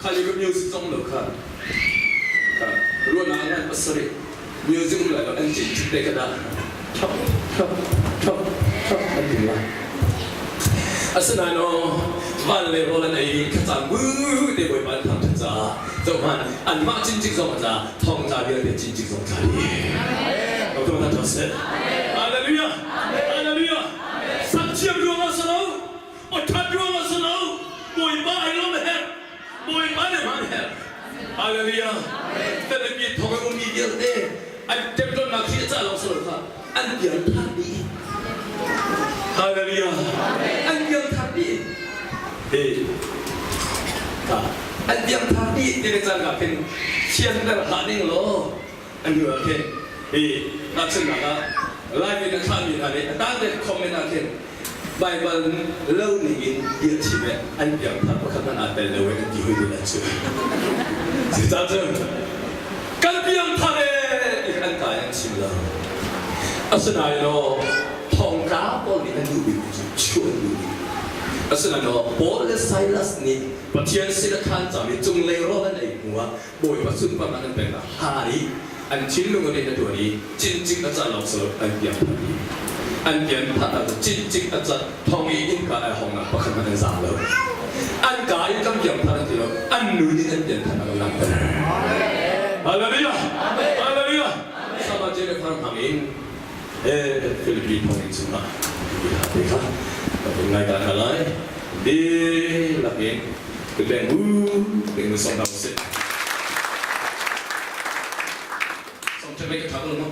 kha li ka music zong lo kha ruahnak ngan pasarih music um lai lo an cin te ka dah thok thok thok thok an ti lai asinain aw van le rawl an ei thlacam bu te bawipa an thangṭhat caah zohhmanh anmah cincik zong a tla thongtla vialte cincik zong tla dih Dr. Tan Ṭha seh Hallelujah Hallelujah sak thiam ruangah si lo awṭhat ruangah si lo bawipa ai lawm a herh Bawipa nih hmaan herh. Hallelujah. Philippi thong in ummi vialte an temtawnnak hi a cah lawng si lo kha an piangthar dih. Hallelujah. An piangthar dih. Hi ka an piangthar dih ti le cang ka khin thianter hlah ning law an hnu ah khin hi tahchunhnak ah live in a thlahmi hna nih a tang te comment ah khin Baibal lo ning in bia chim le an piangthar pakhat hmanh aa tel lo i an ti hoi te lai cu. Cucaah cun kan piangthar ee ti an kai an chim lo. Asinain aw thongtla pawl nih an duh bikmi cu chuah an duh bik. Asinain aw Paul le Silas nih Pathian sin a khan cang i cunglei rawl an ei hnu ah Bawipa sunparnak an peknak hla i an thinlung in a tuan i cincik a cat lawng si lo an piangthar dih. An pianthar ahcun cincik a cat thong i innka ai hongnak pakhat hmanh an zaang lo. An ka in kan piangthar an ti lo, an nun in an piantharnak an langhter. Hallelujah! Hallelujah! Sama Jere thar hmang in Philippi thonginn chungah te kha ka vun ngai ta hna lai. Dihlak in beng bu tein song hna usih. Song ṭhen ka ṭha ko lo maw?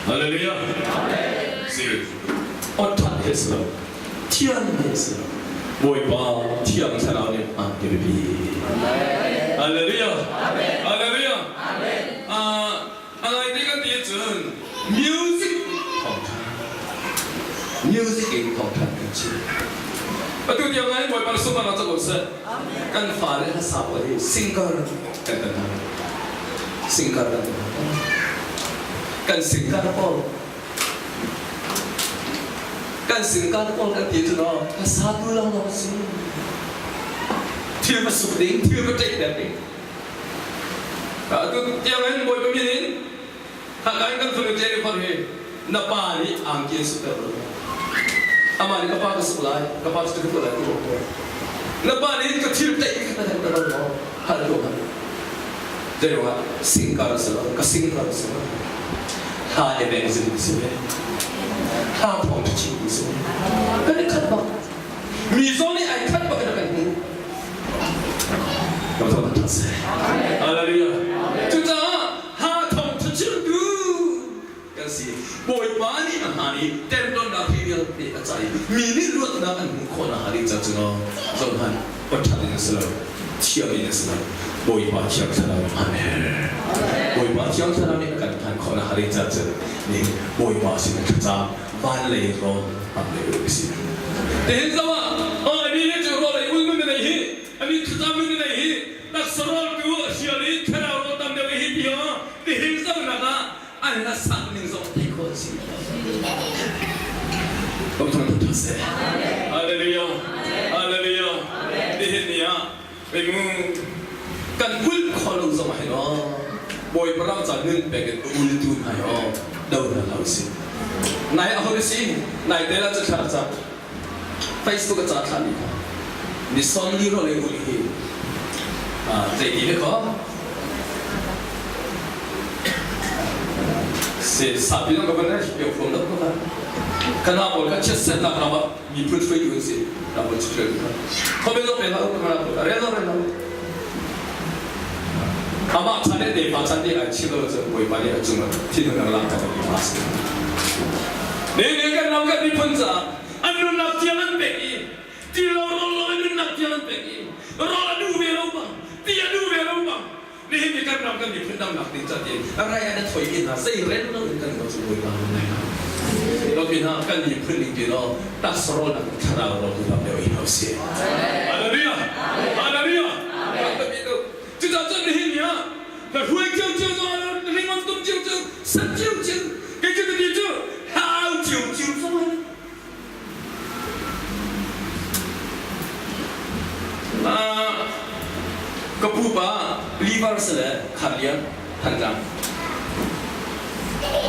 Hallelujah. Si. Othat he si lo. Thian he si lo. Bawipa thiang thlarau nih an ti biapi. Hallelujah. Hallelujah. A ngai te kan ti cun music thawngtha. Music in thawngtha kan chim. Atu tiang ngai Bawipa na sumana cak seh. Kan fale hlasa pawl hi singer kan kan hna. Singer kan kan Kan singer pawl kan singer pawl kan ti cu no hlasa tu lawng lawng si. Thil va suk ding, thil va ṭeih ding. Atu tiang in Bawipa min in haka in kan fanu Jennifer hi na pa nih angki an sukter lo. Amah nih ka pa ka suk lai, ka pa cu ka tuah lai ti ko. Na pa nih ka thil ṭeih kha ka herh lo maw? Hal tuah hal. Zeiruangah singkar a si lo, ka singkar a si lo. Hla evangelism si ve. Hla thawng ṭha si ve. Kan i khat bak. Mi zong nih ai khat bak in a kan hmuh. Hallelujah. Cucaah ha thawng chimtu kan si. Bawipa nih a hmaan i temtawnnak hi vialte a ca i mi nih luatnak an hmuh khawh nakhnga ding ca cu zohhmanh awṭhat in a si lo, thiam in a si lo. Bawipa Thiang Thlarau hman her. Bawipa Thiang Thlarau nih a kan hman khawh nakhnga ding ca cu nih Bawipa sin thlacam van lei rawn tam lei u si. Tihin zoh ah, oh, ani hi cu rawl ei ul nun na nei hi, ani thlacam nun na nei hi, taksa rawl tu a hrial i thlarau rawl tam deuh hi ti ho, tihin zohnak ah an la sak ning zong theih khawh a si. Kom thang thang seh. Hallelujah. Hallelujah. Nihin ni ah mu kan ul kho lo zong ah hin aw Bawipa ram ca nun pek in ul tu hna hi aw do hna hlah usih. Nai a hon si nai te la ca thla ca Facebook a ca thla mi kha ni son li ro le ul hi zei ti he ko se sapi lang ka ban yo phom lo ko kana bol ka chet set nak ram ah miphun hruaitu an si ram bol chithel kha khobe lo pe la kana bol re lo re lo amah chan le tefa chan te ai chim lo cu Bawipa nih a cung ah thinhun a lang kan mi pa si ne ne kan ram kan miphun caah an nunnak tiang an pek i ti lo rawl lo in nunnak tiang an pek i rawl a duh ve lo bang ti a duh ve lo bang nihin ni kan ram kan miphun damnak ding ca tiin rai an thoi mi hna zei rel lo in kan ro cu Bawipa nan lai lo hna kan miphun ning ti lo taksa rawl nak thlarau rawl tu lam deuh hi si. Hallelujah. Hallelujah. Cucaah cun nihin ni ah ka hruai cio cio zong ringon tum cio cio sat cio cio kei cu ka ti cu hau cio cio zong Ka pupa liver si le khat lian Thantlang.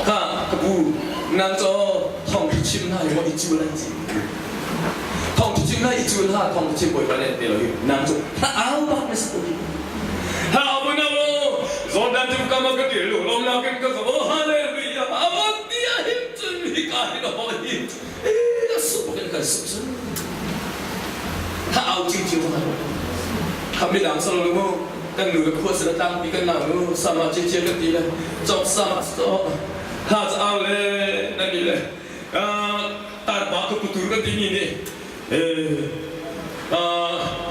Kha ka pu nan caw thong chim. chim hna hi maw i cul an ci. Thawngṭha chim hna i cul hna thawngṭha chim bawipa nih an pe lo hi nang cu hla au bak na si ko hi. Hla au bu na u Jordan cu kam ah ka dir lu lawmnak in ka zo hallelujah awan ti ah hin cun hika hin a haw hi eh sup in kan sup cun hla au cingcing zong kha midang salo lu mu kan nu le khua sila tlangpi kan nau nu sama cingcing kan ti le cok sama so ha ca au le nan ni le tarpa ka putur kan timi nih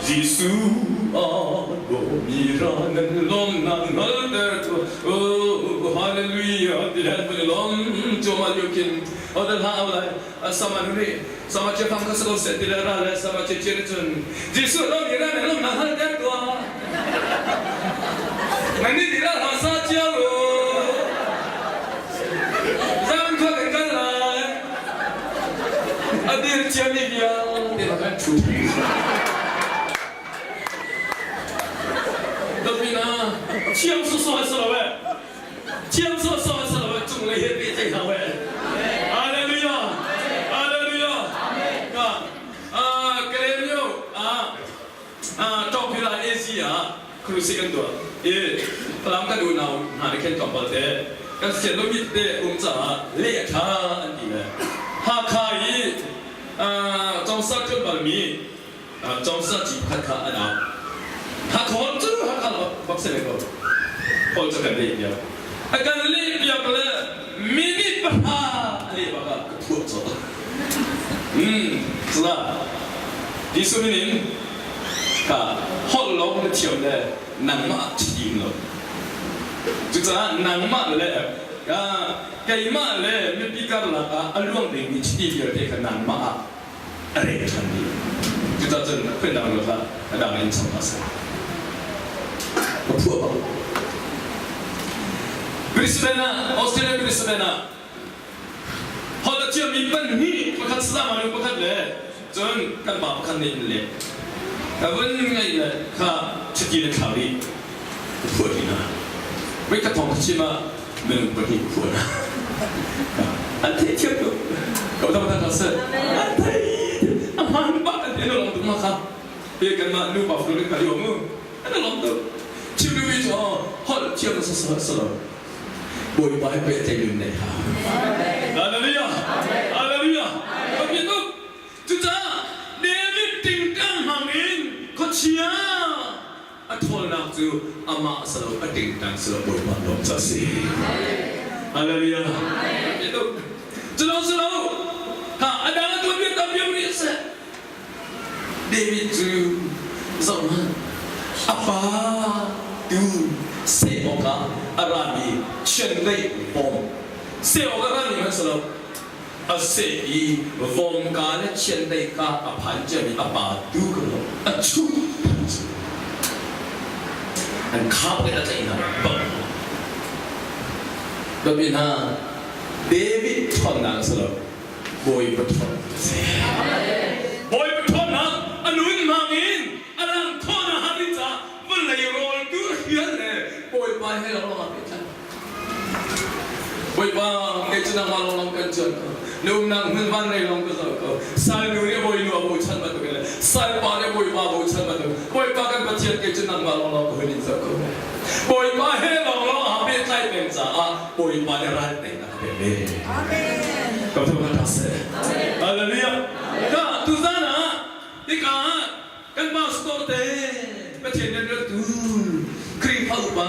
Jesuh a dawmi ra nan lawmnak hngalter tu hallelujah ti le mun lawm cuahmah lio khin odal hlah au lai sama nu nih sama chia phang kha sako seh ti le ra le sama chia chia cun Jesuh dawmi ra nan lawmnak hngalter tuah nan nih ti ra hla sa cia u zan khua kan kal lai A dir ciami vialte bak an ṭhu. Dawtmi hna, thiam sawsawh a si lo eh. Thiam sawsawh a si lo eh. Cunglei he pehtlaih hau eh. Hallelujah. Hallelujah. Ka Kalemyo ah Tawkpila AZ ah crusade kan tuah i Falam kan unau hna nih khin tlawmpal te kan fian lomi tete um caah leh a ṭha an ti le Hakha i Congsa ṭuan balmi Congsa ci pakhat kha an au. Hakha holh cu Hakha bak si ve ko. Holh cu kan leh piak. A kan leh piak le minute pahra a leh bak ah ka phuah colh. Cula Jesuh min in ka holh lawng na thiam le nangmah ṭhiim lo. Cucaah nangmah le keimah le mipi karlak ah a luang dingmi chiti vialte kha nangmah ah a rek ṭhan dih. Cucaah cun khuaidang ruat hlah, a dang in cham hlah seh. Ka phuah bak. Brisbane ah, Australia Brisbane ah Holh a thiammi pahnih, pakhat Salama nu pakhat le cun kan pa pakhat nih an leh. Ka vun ngaih le kha chiti le thlau dih ka phuah dih hna. Voi khat thawng ka chim ah minung pahnih ka phuah hna. An theihthiam tuk. Ka dam hna seh. An thei a hmaan bak an ti an lawm tuk ma kha. Hi kanmah nupa fanu kan kal mu. An lawm tuk. Chim duhmi cu holh thiam na sa lo. Bawipa he pehtlaih nun nei hlah. Hallelujah! Hallelujah! Pathian tuk. Cucaah David tingtang hmang in khuachia a ṭhawlnak cu amah si lo, a tingtang si lo, Bawipa lawm ca si. Hallelujah! Pathian tuk. Culo si lo, ha a dang a tuanbia tam viau rih seh. David cu zohhmanh, a pa tu seh awkah a rami chiandeih vom seh awk a rami hmanh si lo, a seh i vomka le chiandeih ka a phan ciami a pa tu kha a chuh than cu. An khap in a tlaih hna bak. Biapi hna, David ṭhawnnak a si lo. Bawipa ṭhawnnak a si. Bawipa ṭhawnnak a nun hmang in a lang khawhnak hnga ding caah vawlei rawl tu a hrial le Bawipa he lawnglawng aa pehtlaih. Bawipa, kei cu nangmah lawnglawng kan cuan ko. Na umnak hmun van lei lawng ka zoh ko. Salnu nih a bawinu a bochan bantukin le salpa nih a bawipa a bochan bantuk Bawipa kan Pathian kei cu nangmah lawnglawng ka hun in zoh ko. Bawipa he lawnglawng aa pehtlai peng caah Bawipa nih ral teinak a pek ve. Ka thawng tha seh. Hallelujah. Ka tuzan ah hika ah kan pastor te Pathian nan reltu Khrihfa upa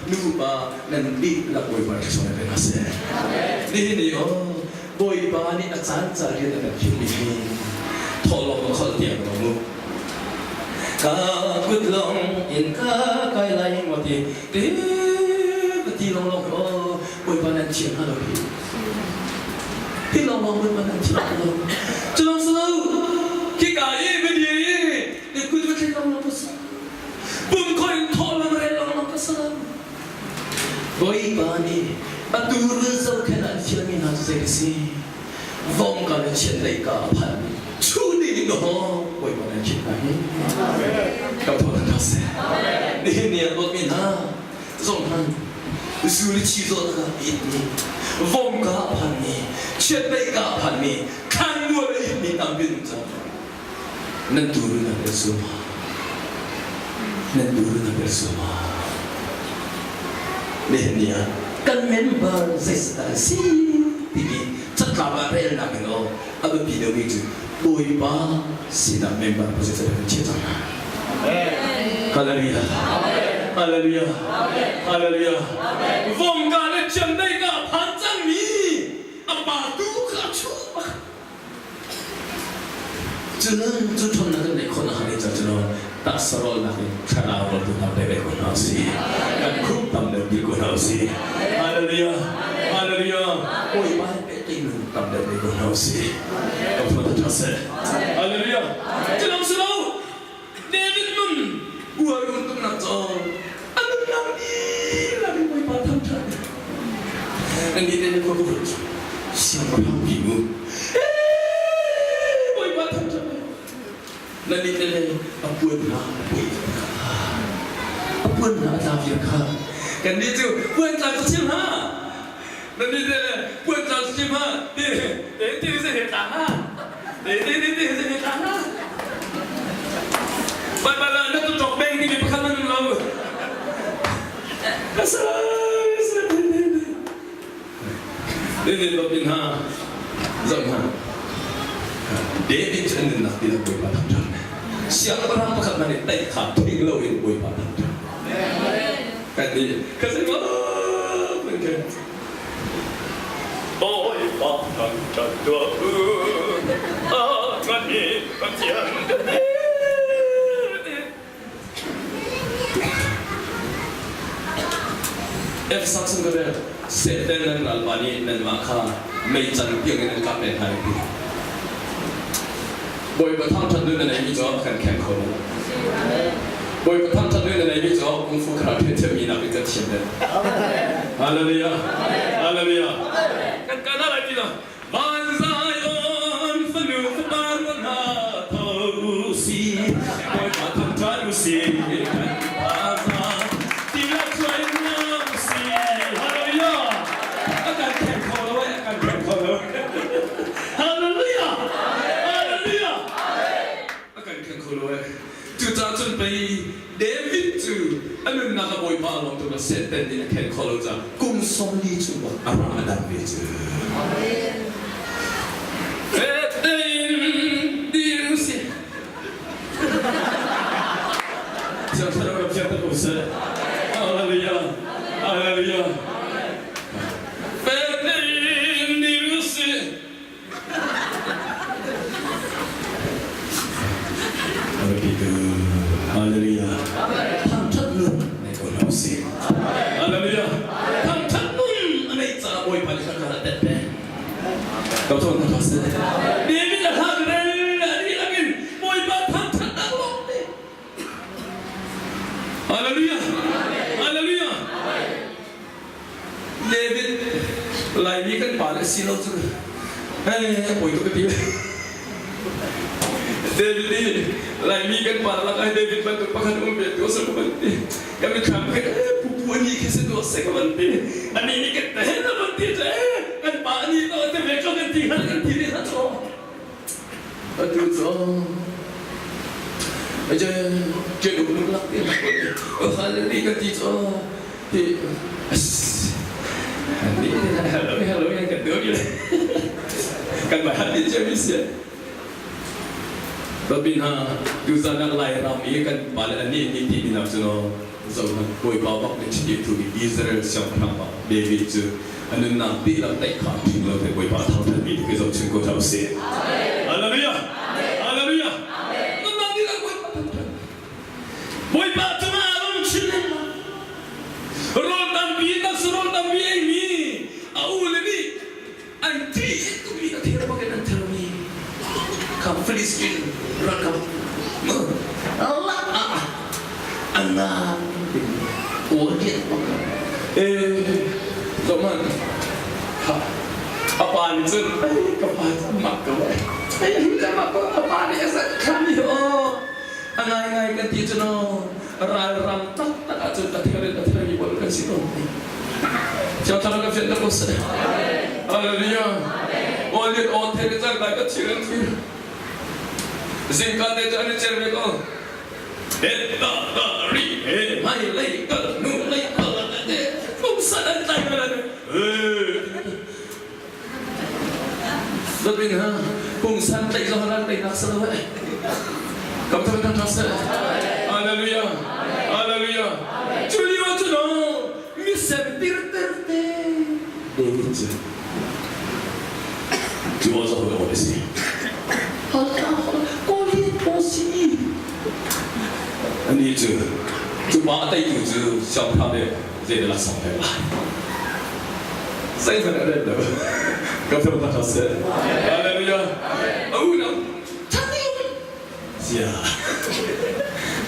nu upa nan dihlak Bawipa thluachuah pe hna seh. Nihin ni aw Bawipa nih a caan ca rian a kan khinh mi hi thawhlawm a kholh tiang lo mu. Ka kut lawng in ka kai lai maw ti ti ti lawng lawng aw Bawipa nan thiam hna lo hi. Hi lawng lawng Bawipa nan thiam hna lo. Cu lawng si lo khika i biabia i na kut va thleng lawng lawng ka si. Pum khoi in thawh lawng rel lawng lawng ka si lo. Bawipa nih atu rul zohkhenh an fialmi hna cu zei a si? Vomka le chiandeih ka a phanmi chuh dih ding dawh Bawipa nih a khinh hna hi. Ka thawt hna seh. Nihin ni ah dawtmi hna, zong hmanh. Zu le chi zawtnak ah a itmi, vom ka a phanmi, chiatdeih ka a phanmi, thlanmual a itmi tampi an um cang. Nan tuurun a pel sualma? Nan tuurun a pel sualma? Nihin ni ah kan member zeizat dah an si timi catlap ah relnak in aw a biapi deuhmi cu Bawipa sinah member position kan chiah cang hna. Hallelujah. Hallelujah. Hallelujah. Vomka le chiandeih ka phan cangmi a pa tu kha a chuh bak. Cun cu ṭhawnnak kan neih khawh nakhnga ding caah cun taksa rawlnak in thlarau rawl tu hna pe ko hna usih. Kan khup tam deuh dir ko hna usih. Hallelujah. Hallelujah. Bawipa he pehtlaih nun tam deuh ve ko hna usih. Kan thawt ṭha seh. Hallelujah. Culam si lo. David nun uar um tuknak cu a nunnak dihlak in Bawipa thangṭhat. Nan nih te khua ka siangpahrang pi mu. Bawipa thangṭhat. Nan nih te a puan hna a puai kha. A puan hna a tla viar kha. Kan nih cu puan tla cu chim ha. Nan nih te puan tla cu chim ha. Ti te ti se he tla ha. Te te te te se he tla ha. Baibal ah na tu ṭok beng timi pakhat nan um lo. Ka sa sa te te te. David bapin ha zoh hna. David cu an nunnak tilah Bawipa thangṭhat. Siangpahrang pakhat hmanh nih tei kha thing loin Bawipa thangṭhat. Kan nih ka zei kan ke. Bawipa thangṭhat tuah u. A nganmi Pathian kan Efesa chung ka rel Satan nan ralpa nih nanmah kha mei can tiang in an kap len hna i ti. Bawipa thangṭhat nun na neimi cu a kan khen kho lo. Bawipa thangṭhat nun na neimi cu kung fu karate thiammi nak in kan thiam deuh. Hallelujah. Hallelujah. Kan kana lai ti lo. Van Zion fanu fapa rual hna tho u si. Bawipa thangṭhat u si. Kan thaza tilah cuai hna u si. Hallelujah. A kan khen kho lo eh, a kan khen kho lo. Hallelujah. Hallelujah. A kan khen kho lo eh. Cucaah cun pei David cu a nunnak a Bawipa a lawm tuk ah Satan nih a khen khawh lo caah kum 40 chung a rang a dam ve cu. Satan dir si. Siang thlarau ram siang tak um seh. Hallelujah. Hallelujah. Satan dir si. Hallelujah. Thangṭhat nun nei ko hna usih. Hallelujah. Thangṭhat nun a neih caah Bawipa nih kan a tet peng. Ka thawn hna seh. David a hla rel a dihlak in Bawipa thangṭhatnak lawng te. Hallelujah. Hallelujah. David Laimi kan pa le si lo cu hei poi tuk ka ti. David nih Laimi kan pa lak ah David bantuk pakhat um ve tu sa ka van ti. Kan mithlam khin pupu ani khi si tu se ka van ti. Ani nih kan te na van ti cu kan pa ani to te ve ko kan ti hal kan ti rih hna cu. Atu cu je je duk luk lak ti hal ni kan ti cu hi hello hello kan tu kan mai hat ti mi si Rabbi hna tuzan ah Lai ram i kan pale ani ni ti mi nak cu no zohhmanh Bawipa bak nih chiti thu mi Israel siangpahrang bak David cu a nunnak dihlak tlaih kha ṭhing lo te Bawipa thangṭhat mi khi zohchun ko hna usih. Hallelujah! Hallelujah! Nunnak dihlak Bawipa thangṭhat. Bawipa cungah aa lawm chin lengmang. Rawl tampi taksa rawl tampi eimi a u le nih an ṭih tukmi a thir bak in an thermi kha Philistine ralkap lak ah a ngan aw bak eh zohman a pa nih cun ka pa cu mak ko ai hi mak ko a pa nih a zat khami aw a ngai ngai kan ti cu no ralram taktak ahcun a ther in a thermi bol kan si ko. Thiang Thlarau kan fianter ko seh. Hallelujah. Aw lian aw thei le cang lai ka thir an thir. Zingka te cu an i cer ve ko. He ta ta ri he mai lei kal nu lei kal te pumsa an tlai ko lai. Dawt ha pungsan tlaih zong ral teinak sa lo eh. Kam thang thang thang seh. Hallelujah. Hallelujah. Cu lio cu no mi sem tir ter te David cu cu aw zoh aw si. Kawlin po si. Ani cu cu pa a teitu cu siangpahrang nih zeidah laksawng pek lai. Zeihmanh a rel lo. Ka phel hna seh. Hallelujah. A unau Sia.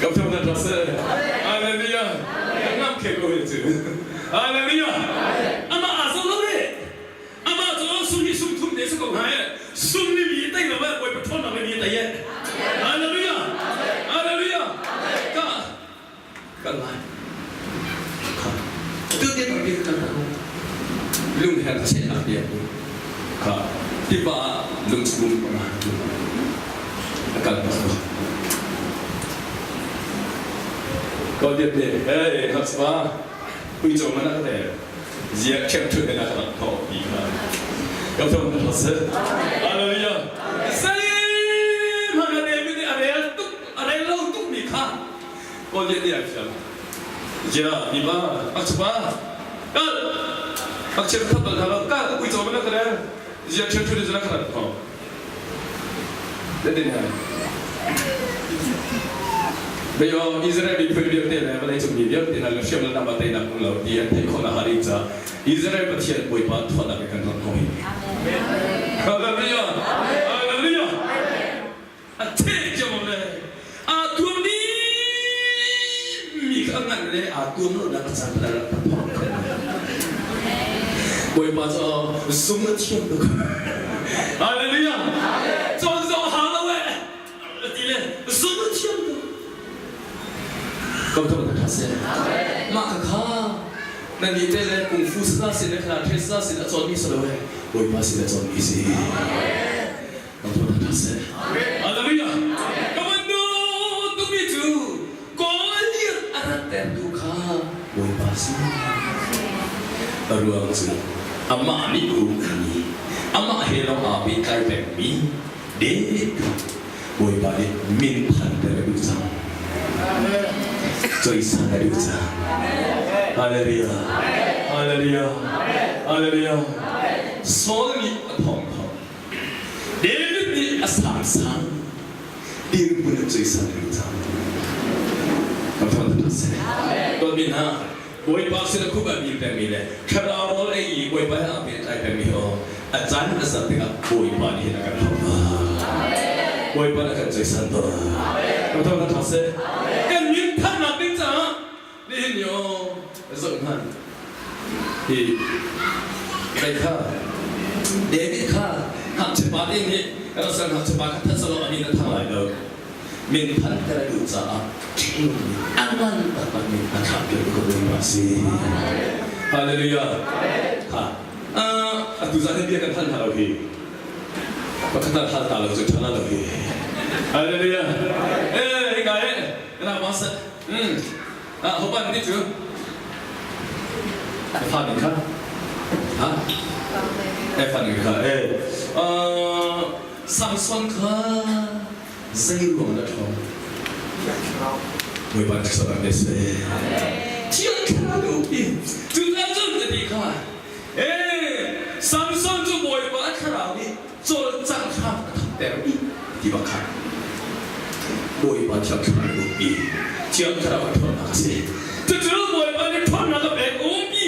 Ka phel hna seh. Hallelujah. Ka ngam khe ko hi cu. Hallelujah. Amah aa zo lo re. Amah cu sung hi sung thum te si ko hna e. Sung ni mi tei lo e. Bawipa ṭhawnnak le mi tei e. Hallelujah. Hallelujah. Ka kan lai kha tu te tam bik kan lung her chehnak bia kha tiva ah lungchung panga a kal pa ko diat ne hey haspa ui cho mana ka te zia khem thu na ka tho ti kha ka thom na se hallelujah sai ma ka ne mi a rel tuk a rel lo tuk mi kha Kawl nih an fial. Ya, mi ba, ak chupa, kal, ak chim thap bal hna kal, uico mana ka rel, zia ṭhian ṭhu zana ka rat kho. Zetin ha? Beyo Israel miphun vialte le vawlei cung mi vialte hna le hriam le nama teinak hmu lo ti an theih khawh nak hnga ding caah Israel Pathian Bawipa thawnak in kan rat ko hi. Hallelujah! Hallelujah! A theh cio le aa tuam dihmi kha a ngan le aa tuam lonak a caan rak phorh Bawipa cu zung a thiam tuk. Hallelujah. Cawn zong ha lo eh. Ti le zung a thiam tuk. Ko thong na tha se. Mah kha kha nan nih te le kung fu sa sin le kha the sa sin a cawn mi sa lo eh. Bawipa sin a cawn mi si. Hallelujah. Ka van duh tukmi cu Kawl a rat tertu kha Bawipa si. A ruang cu amah nih ummi, amah he lawng aa pehtlai pengmi David kha Bawipa nih min phanter a duh cang. Coisan a duh cang. Hallelujah. Hallelujah. Hallelujah. Saul nih a thawng thawng. David nih a sangsang dirhmun a cuisan rih cang. Kan thawng ṭha seh. Dawtmi hna, Bawipa sin a khup a bil pengmi le thlarau rawl ei i Bawipa he aa pehtlai pengmi hi aw a caan a zat tikah Bawipa nih hin a kan hrawk hna. Bawipa nih a kan cuisan tawn. Kan thawng ṭha seh. Kan min thannak ding caah nihin ni aw zoh hmanh. Hi kai kha David kha ngakchia pa te nih Russell ngakchia pa kha that selaw a min a thang lai lo. Min phan ter a duh caah ṭihnung nih a ngan taktak min a thlah piak ko Bawipa a si. Hallelujah. Ha. Atu zan hin bia kan hal hna lo hi. Pakhat hal ta lo cu ṭha lo hi. Hallelujah. Eh, hika eh, kana ma sa. Ah, hopan nih cu fa nih kha ha e fa nih kha e Samson kha zei ruang dah ṭhawng Bawipa nih salam ne seh Thiang Thlarau nih cu cun ka ti kha e Samson cu Bawipa Thlarau nih cawlcangh hram a thawkter i ti bak kha Bawipa Thiang Thlarau umpi Thiang Thlarau a ṭhawnnak a si. Cucu Bawipa nih ṭhawnnak a pek umpi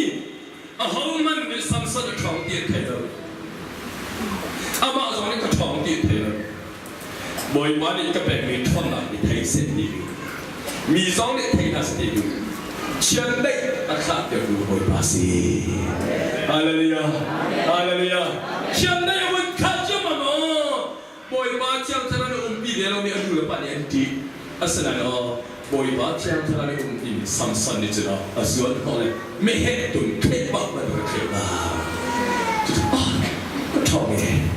ahohmanh nih Samson a ṭhawng ti an thei lo. Amah zong nih ka ṭhawng ti an thei lo. Bawipa nih ka pekmi ṭhawnnak hi thei seh ti duh. Mi zong nih thei hna seh ti duh. Chiandeih a thlahpiaktu Bawipa a si. Hallelujah. Hallelujah. Chiandeih a vun thlah ciammam aw. Bawipa Thiang Thlarau na umpi ve lomi a nu le pa nih an ṭih. Asinain aw, Bawipa Thiang Thlarau nih um timi Samson nih cun a zuan hnawh le meheh tun thleh bak bantuk a thleh hna. Cucu ah ka ṭhawng e.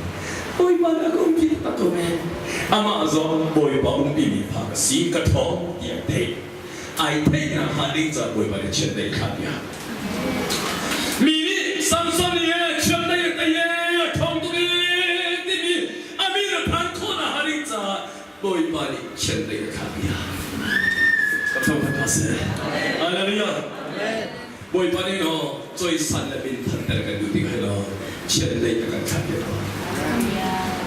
Bawipa nih a ka umpi taktak ko men. Amah zong Bawipa umpimi fa ka si, ka ṭhawng tiah theih. Ai theihnak hnga ding caah Bawipa nih chiandeih thlah piak. Mi nih Samson nih e chiandeih a tei e a ṭhawng tuk e timi a min a phan khawhnak hnga ding caah Bawipa nih chiandeih a thlah piak. Ka thawngtha hna seh. Hallelujah. Bawipa nih no cawisan le min thanter kan duh tik ah no chiandeih a kan thlah piak.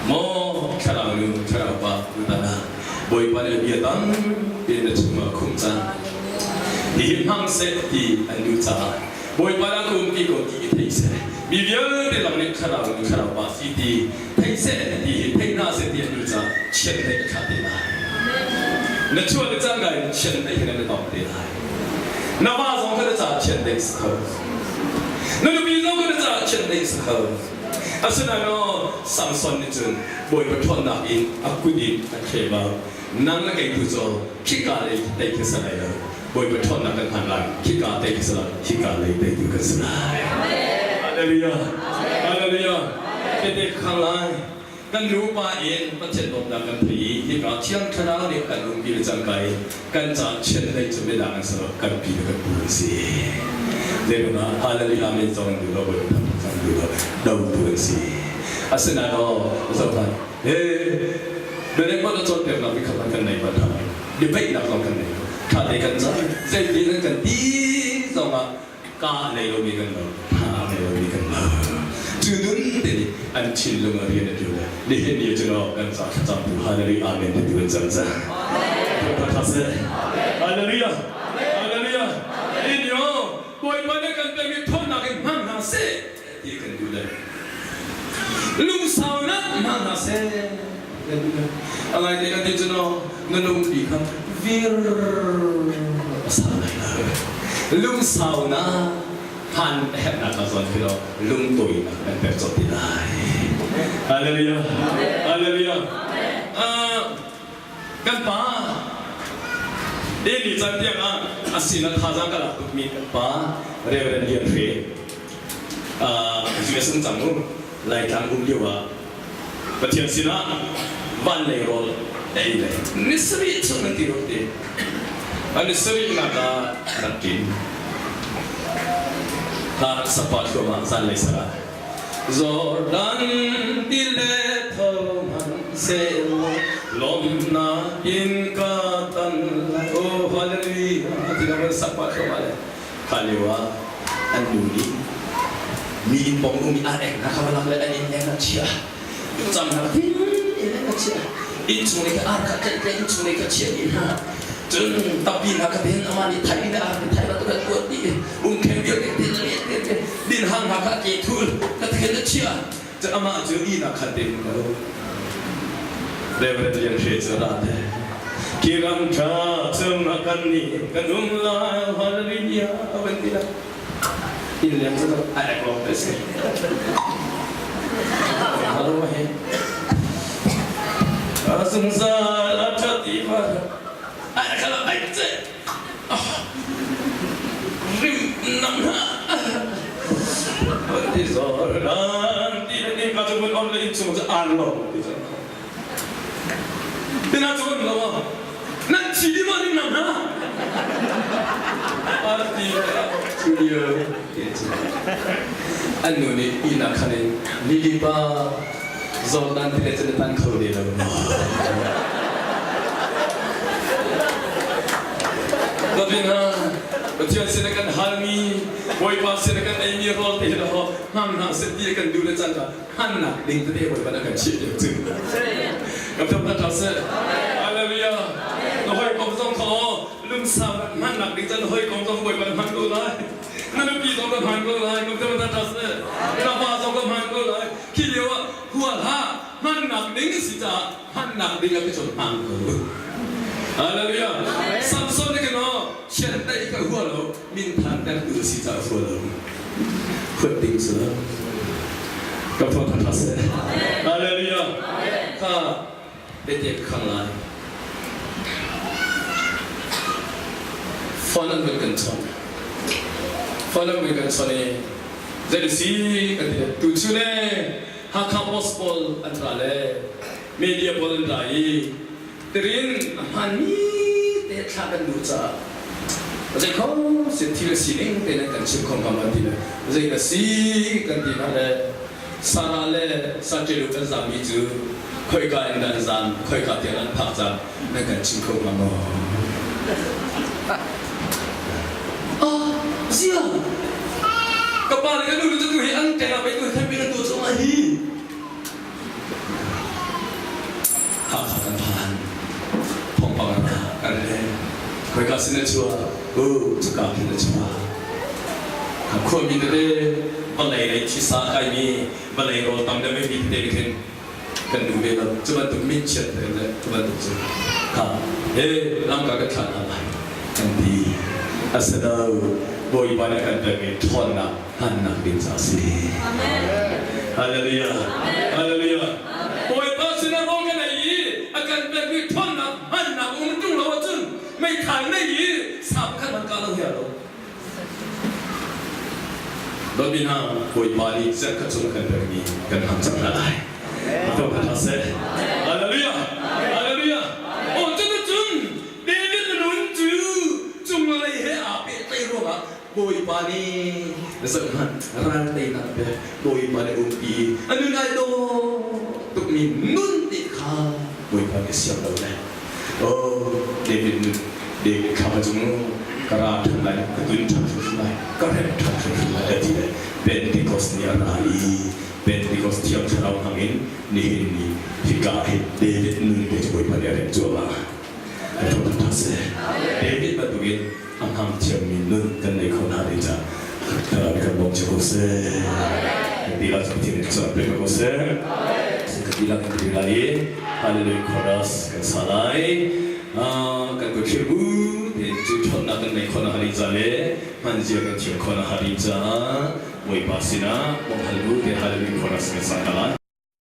Maw thlarau nu thlarau pa tutan ah Bawipa nih bia tampi na chungah khumh cang. Hihi hmang seh ti an duh caah Bawipa nih a ka umpi ko ti i thei seh. Mi vialte lawng nih thlarau nu thlarau pa si ti thei seh ti hi thei hna seh ti an duh caah chiandeih a thlah te lai. Na chuah le cangka in chiandeih he nan i tong te lai. Na va zong kha na caah chiandeih si kho. Na nupi zong kha na caah chiandeih si kho. Asinain aw Samson nih cun Bawipa ṭhawnnak in a kut in a thleh bang nang le kei tu cu khika lei tei khi si lai lo. Bawipa ṭhawnnak kan hman lai. Khika tei khi si lai. Hika lei teitu kan si lai. Hallelujah. Hallelujah. Tete khang lai. Kan nupa in Pathian dawtnak kan thei i hika Thiang Thlarau nih kan umpi le cangka i kan ca chiandeih cu midang an si lo, kan pi le kan pu an si. Zeiruangah Hallelujah Amen zong an duh lo, Bawipa thangṭhat zong an duh lo, dotu an si. Asinain aw, zoh hmanh, he bianek a cawnpiaknak mi kha kan nei bal hna lo, biapeihnak zong kan nei lo. Ṭha te kan cang, zeitin an kan ti zongah ka nei lomi kan lo, hna nei lomi kan lo. Cu nun te nih an thinlung a rian a ṭuan le nihin ni cu no kan ca thlacamtu Hallelujah Amen ti tu an cang cang. Hallelujah. Hallelujah. Ni yo Bawipa nih kan pekmi ṭhawnnak in hmang hna seh ti kan duh le lungsaunak hmang hna seh kan duh le a ngai te kan ti cu no na lungpi kha vir a sau lai lo lungsaunak phan a herhnak a zawn khi lo lungtawinak kan pek cawt ti lai. Hallelujah. Hallelujah. Kan pa Eli caan tiang ah a sin ah thazaang ka lak tukmi kan pa Reverend Lian Hre US um cang u Laitlang um lio ah Pathian sinah van lei rawl ei le ni sarih chung an ti rua ti. An sarih nak ah rak ṭin. Hla rak sapa thluahmah zanlei sarah. Jordan ti le tho hmanhsehlaw lawmhnak in ka tan lai. Oh hallelujah ti na van sak pah thluahmah le kha lio ah an nu nih mi inn pawng um i ar ek hna kha va lak le an inn leng ah chia cam hna kha inn leng ah chia inn chung lei kha ar kha tlaih tlaih inn chung lei kha chia dih hna cun tappi hna kha ten amah nih thai in ar nih thai bantuk an kuat dih umkheng vialte te te te din hang hna kha ke thul ka thel a chia cu amah cu ihnak khan te ko Reverend Lian Hre cu ra te ki ram tha chung ah kan nih kan um lai hallelujah van ti la in leng cu a ek lawng te si hello he zungzal a tha ti ma ai khala ai che rim nam hna ti zoran ti le ni ka cu on le in chung cu an lo ti cu tina cu kan lo nan chi di ma rim nam hna ti studio ti cu an nu nih ina khan in lili pa Jordan ti le cun tan kho ne lo. Dawtmi hna, Pathian sin kan halmi, Bawipa sin kan eimi rawl te hi ho hmang hna seh ti kan duh le caan kha hmannak ding tete Bawipa na kan chiah piak cu. Kan thawk ta seh. Hallelujah. Na hawikom zong kha lungsau hmannak ding caan hawikom zong Bawipa na hman ko lai. Na nupi zong na hman ko lai. Kan thawk ta seh. Na pa zong ka hman ko lai. Khi lio ah hual hlah hmannak ding a si caah hmannak ding ah cun hmang ko. Hallelujah. Samson nih khan chiandeih kha hua lo min thanter tu a si caah hua lo. Huat ding si lo. Ka thawt tha seh. Hallelujah. Kha biatek khang lai. Phone an vun kan chawnh. Phone an vun kan chawnh i zei si kan ti tu chun e Hakha Post pawl an ra le media pawl an ra i tirin a hmaanmi te thla kan duh caah zei kho sin thil a sining te nan kan chim kho hnga ma ti le zei na si kan ti hna le Sarah le Saṭilu kan zaammi cu khoika in dah an zaam, khoika tiang an phak cang nan kan chim kho hnga maw? Ah, zia! Ka pa le ka nu cu tu hi an keng ah pei tu hi na tu cu hi. Hakha kan phan. Thawngpang kan le. Khoika sin na chuah? U, cuka khin na chuah. Khuami tete vawlei lei thisa a kaimi vawlei rawl tam deuh mi tete khin kan duh ve lo. Cu bantuk min chiat le cu bantuk cu kha he lamka kan thlah hna lai kan ti. Asilo Bawipa nih a kan pekmi ṭhawnnak hmannak ding ca a si. Hallelujah. Hallelujah. Bawipa sinah rawl kan ei i a kan pekmi ṭhawnnak hmannak um ṭung lo ahcun meithal nei i sa pakhat hmanh kah lo hi a lo. Dawtmi hna, Bawipa nih zarhkhat chung a kan pekmi kan hmang cang hna lai. Thawngṭha ṭha seh. Hallelujah. Hallelujah. Aw cuticun David nun cu cunglei he aa pehtlaih ruangah Bawipa nih zohhmanh ral teinak a pek. Bawipa nih umpi a nun ai dawh tukmi nun ti kha Bawipa nih siang lo le. Oh, David nun David kha cung ka ra ṭhan lai, ka tun ṭhan hrimhrim lai, ka remh ṭhan hrimhrim lai a ti le Pentecost ni a ra i Pentecost Thiang Thlarau hmangin nihin ni hika ah hin David nun te cu Bawipa nih a remh cuahmah. Ka thawngṭha ṭha seh. David bantukin a hmang thiammi nun kan nei kho hna ding caah Thlarau nih kan bawm cio ko seh. Kan dihlak cu Pathian nih cawn pek ko seh. Kan dihlak kan ti lai i Hallelujah chorus kan sa lai. Kan kut thlir bu tein cu ṭhawnnak kan nei khawh nakhnga ding ca le hmanzia kan thiam khawh nakhnga ding caah Bawipa sinah bawmhhal bu te Hallelujah chorus kan sa hna lai.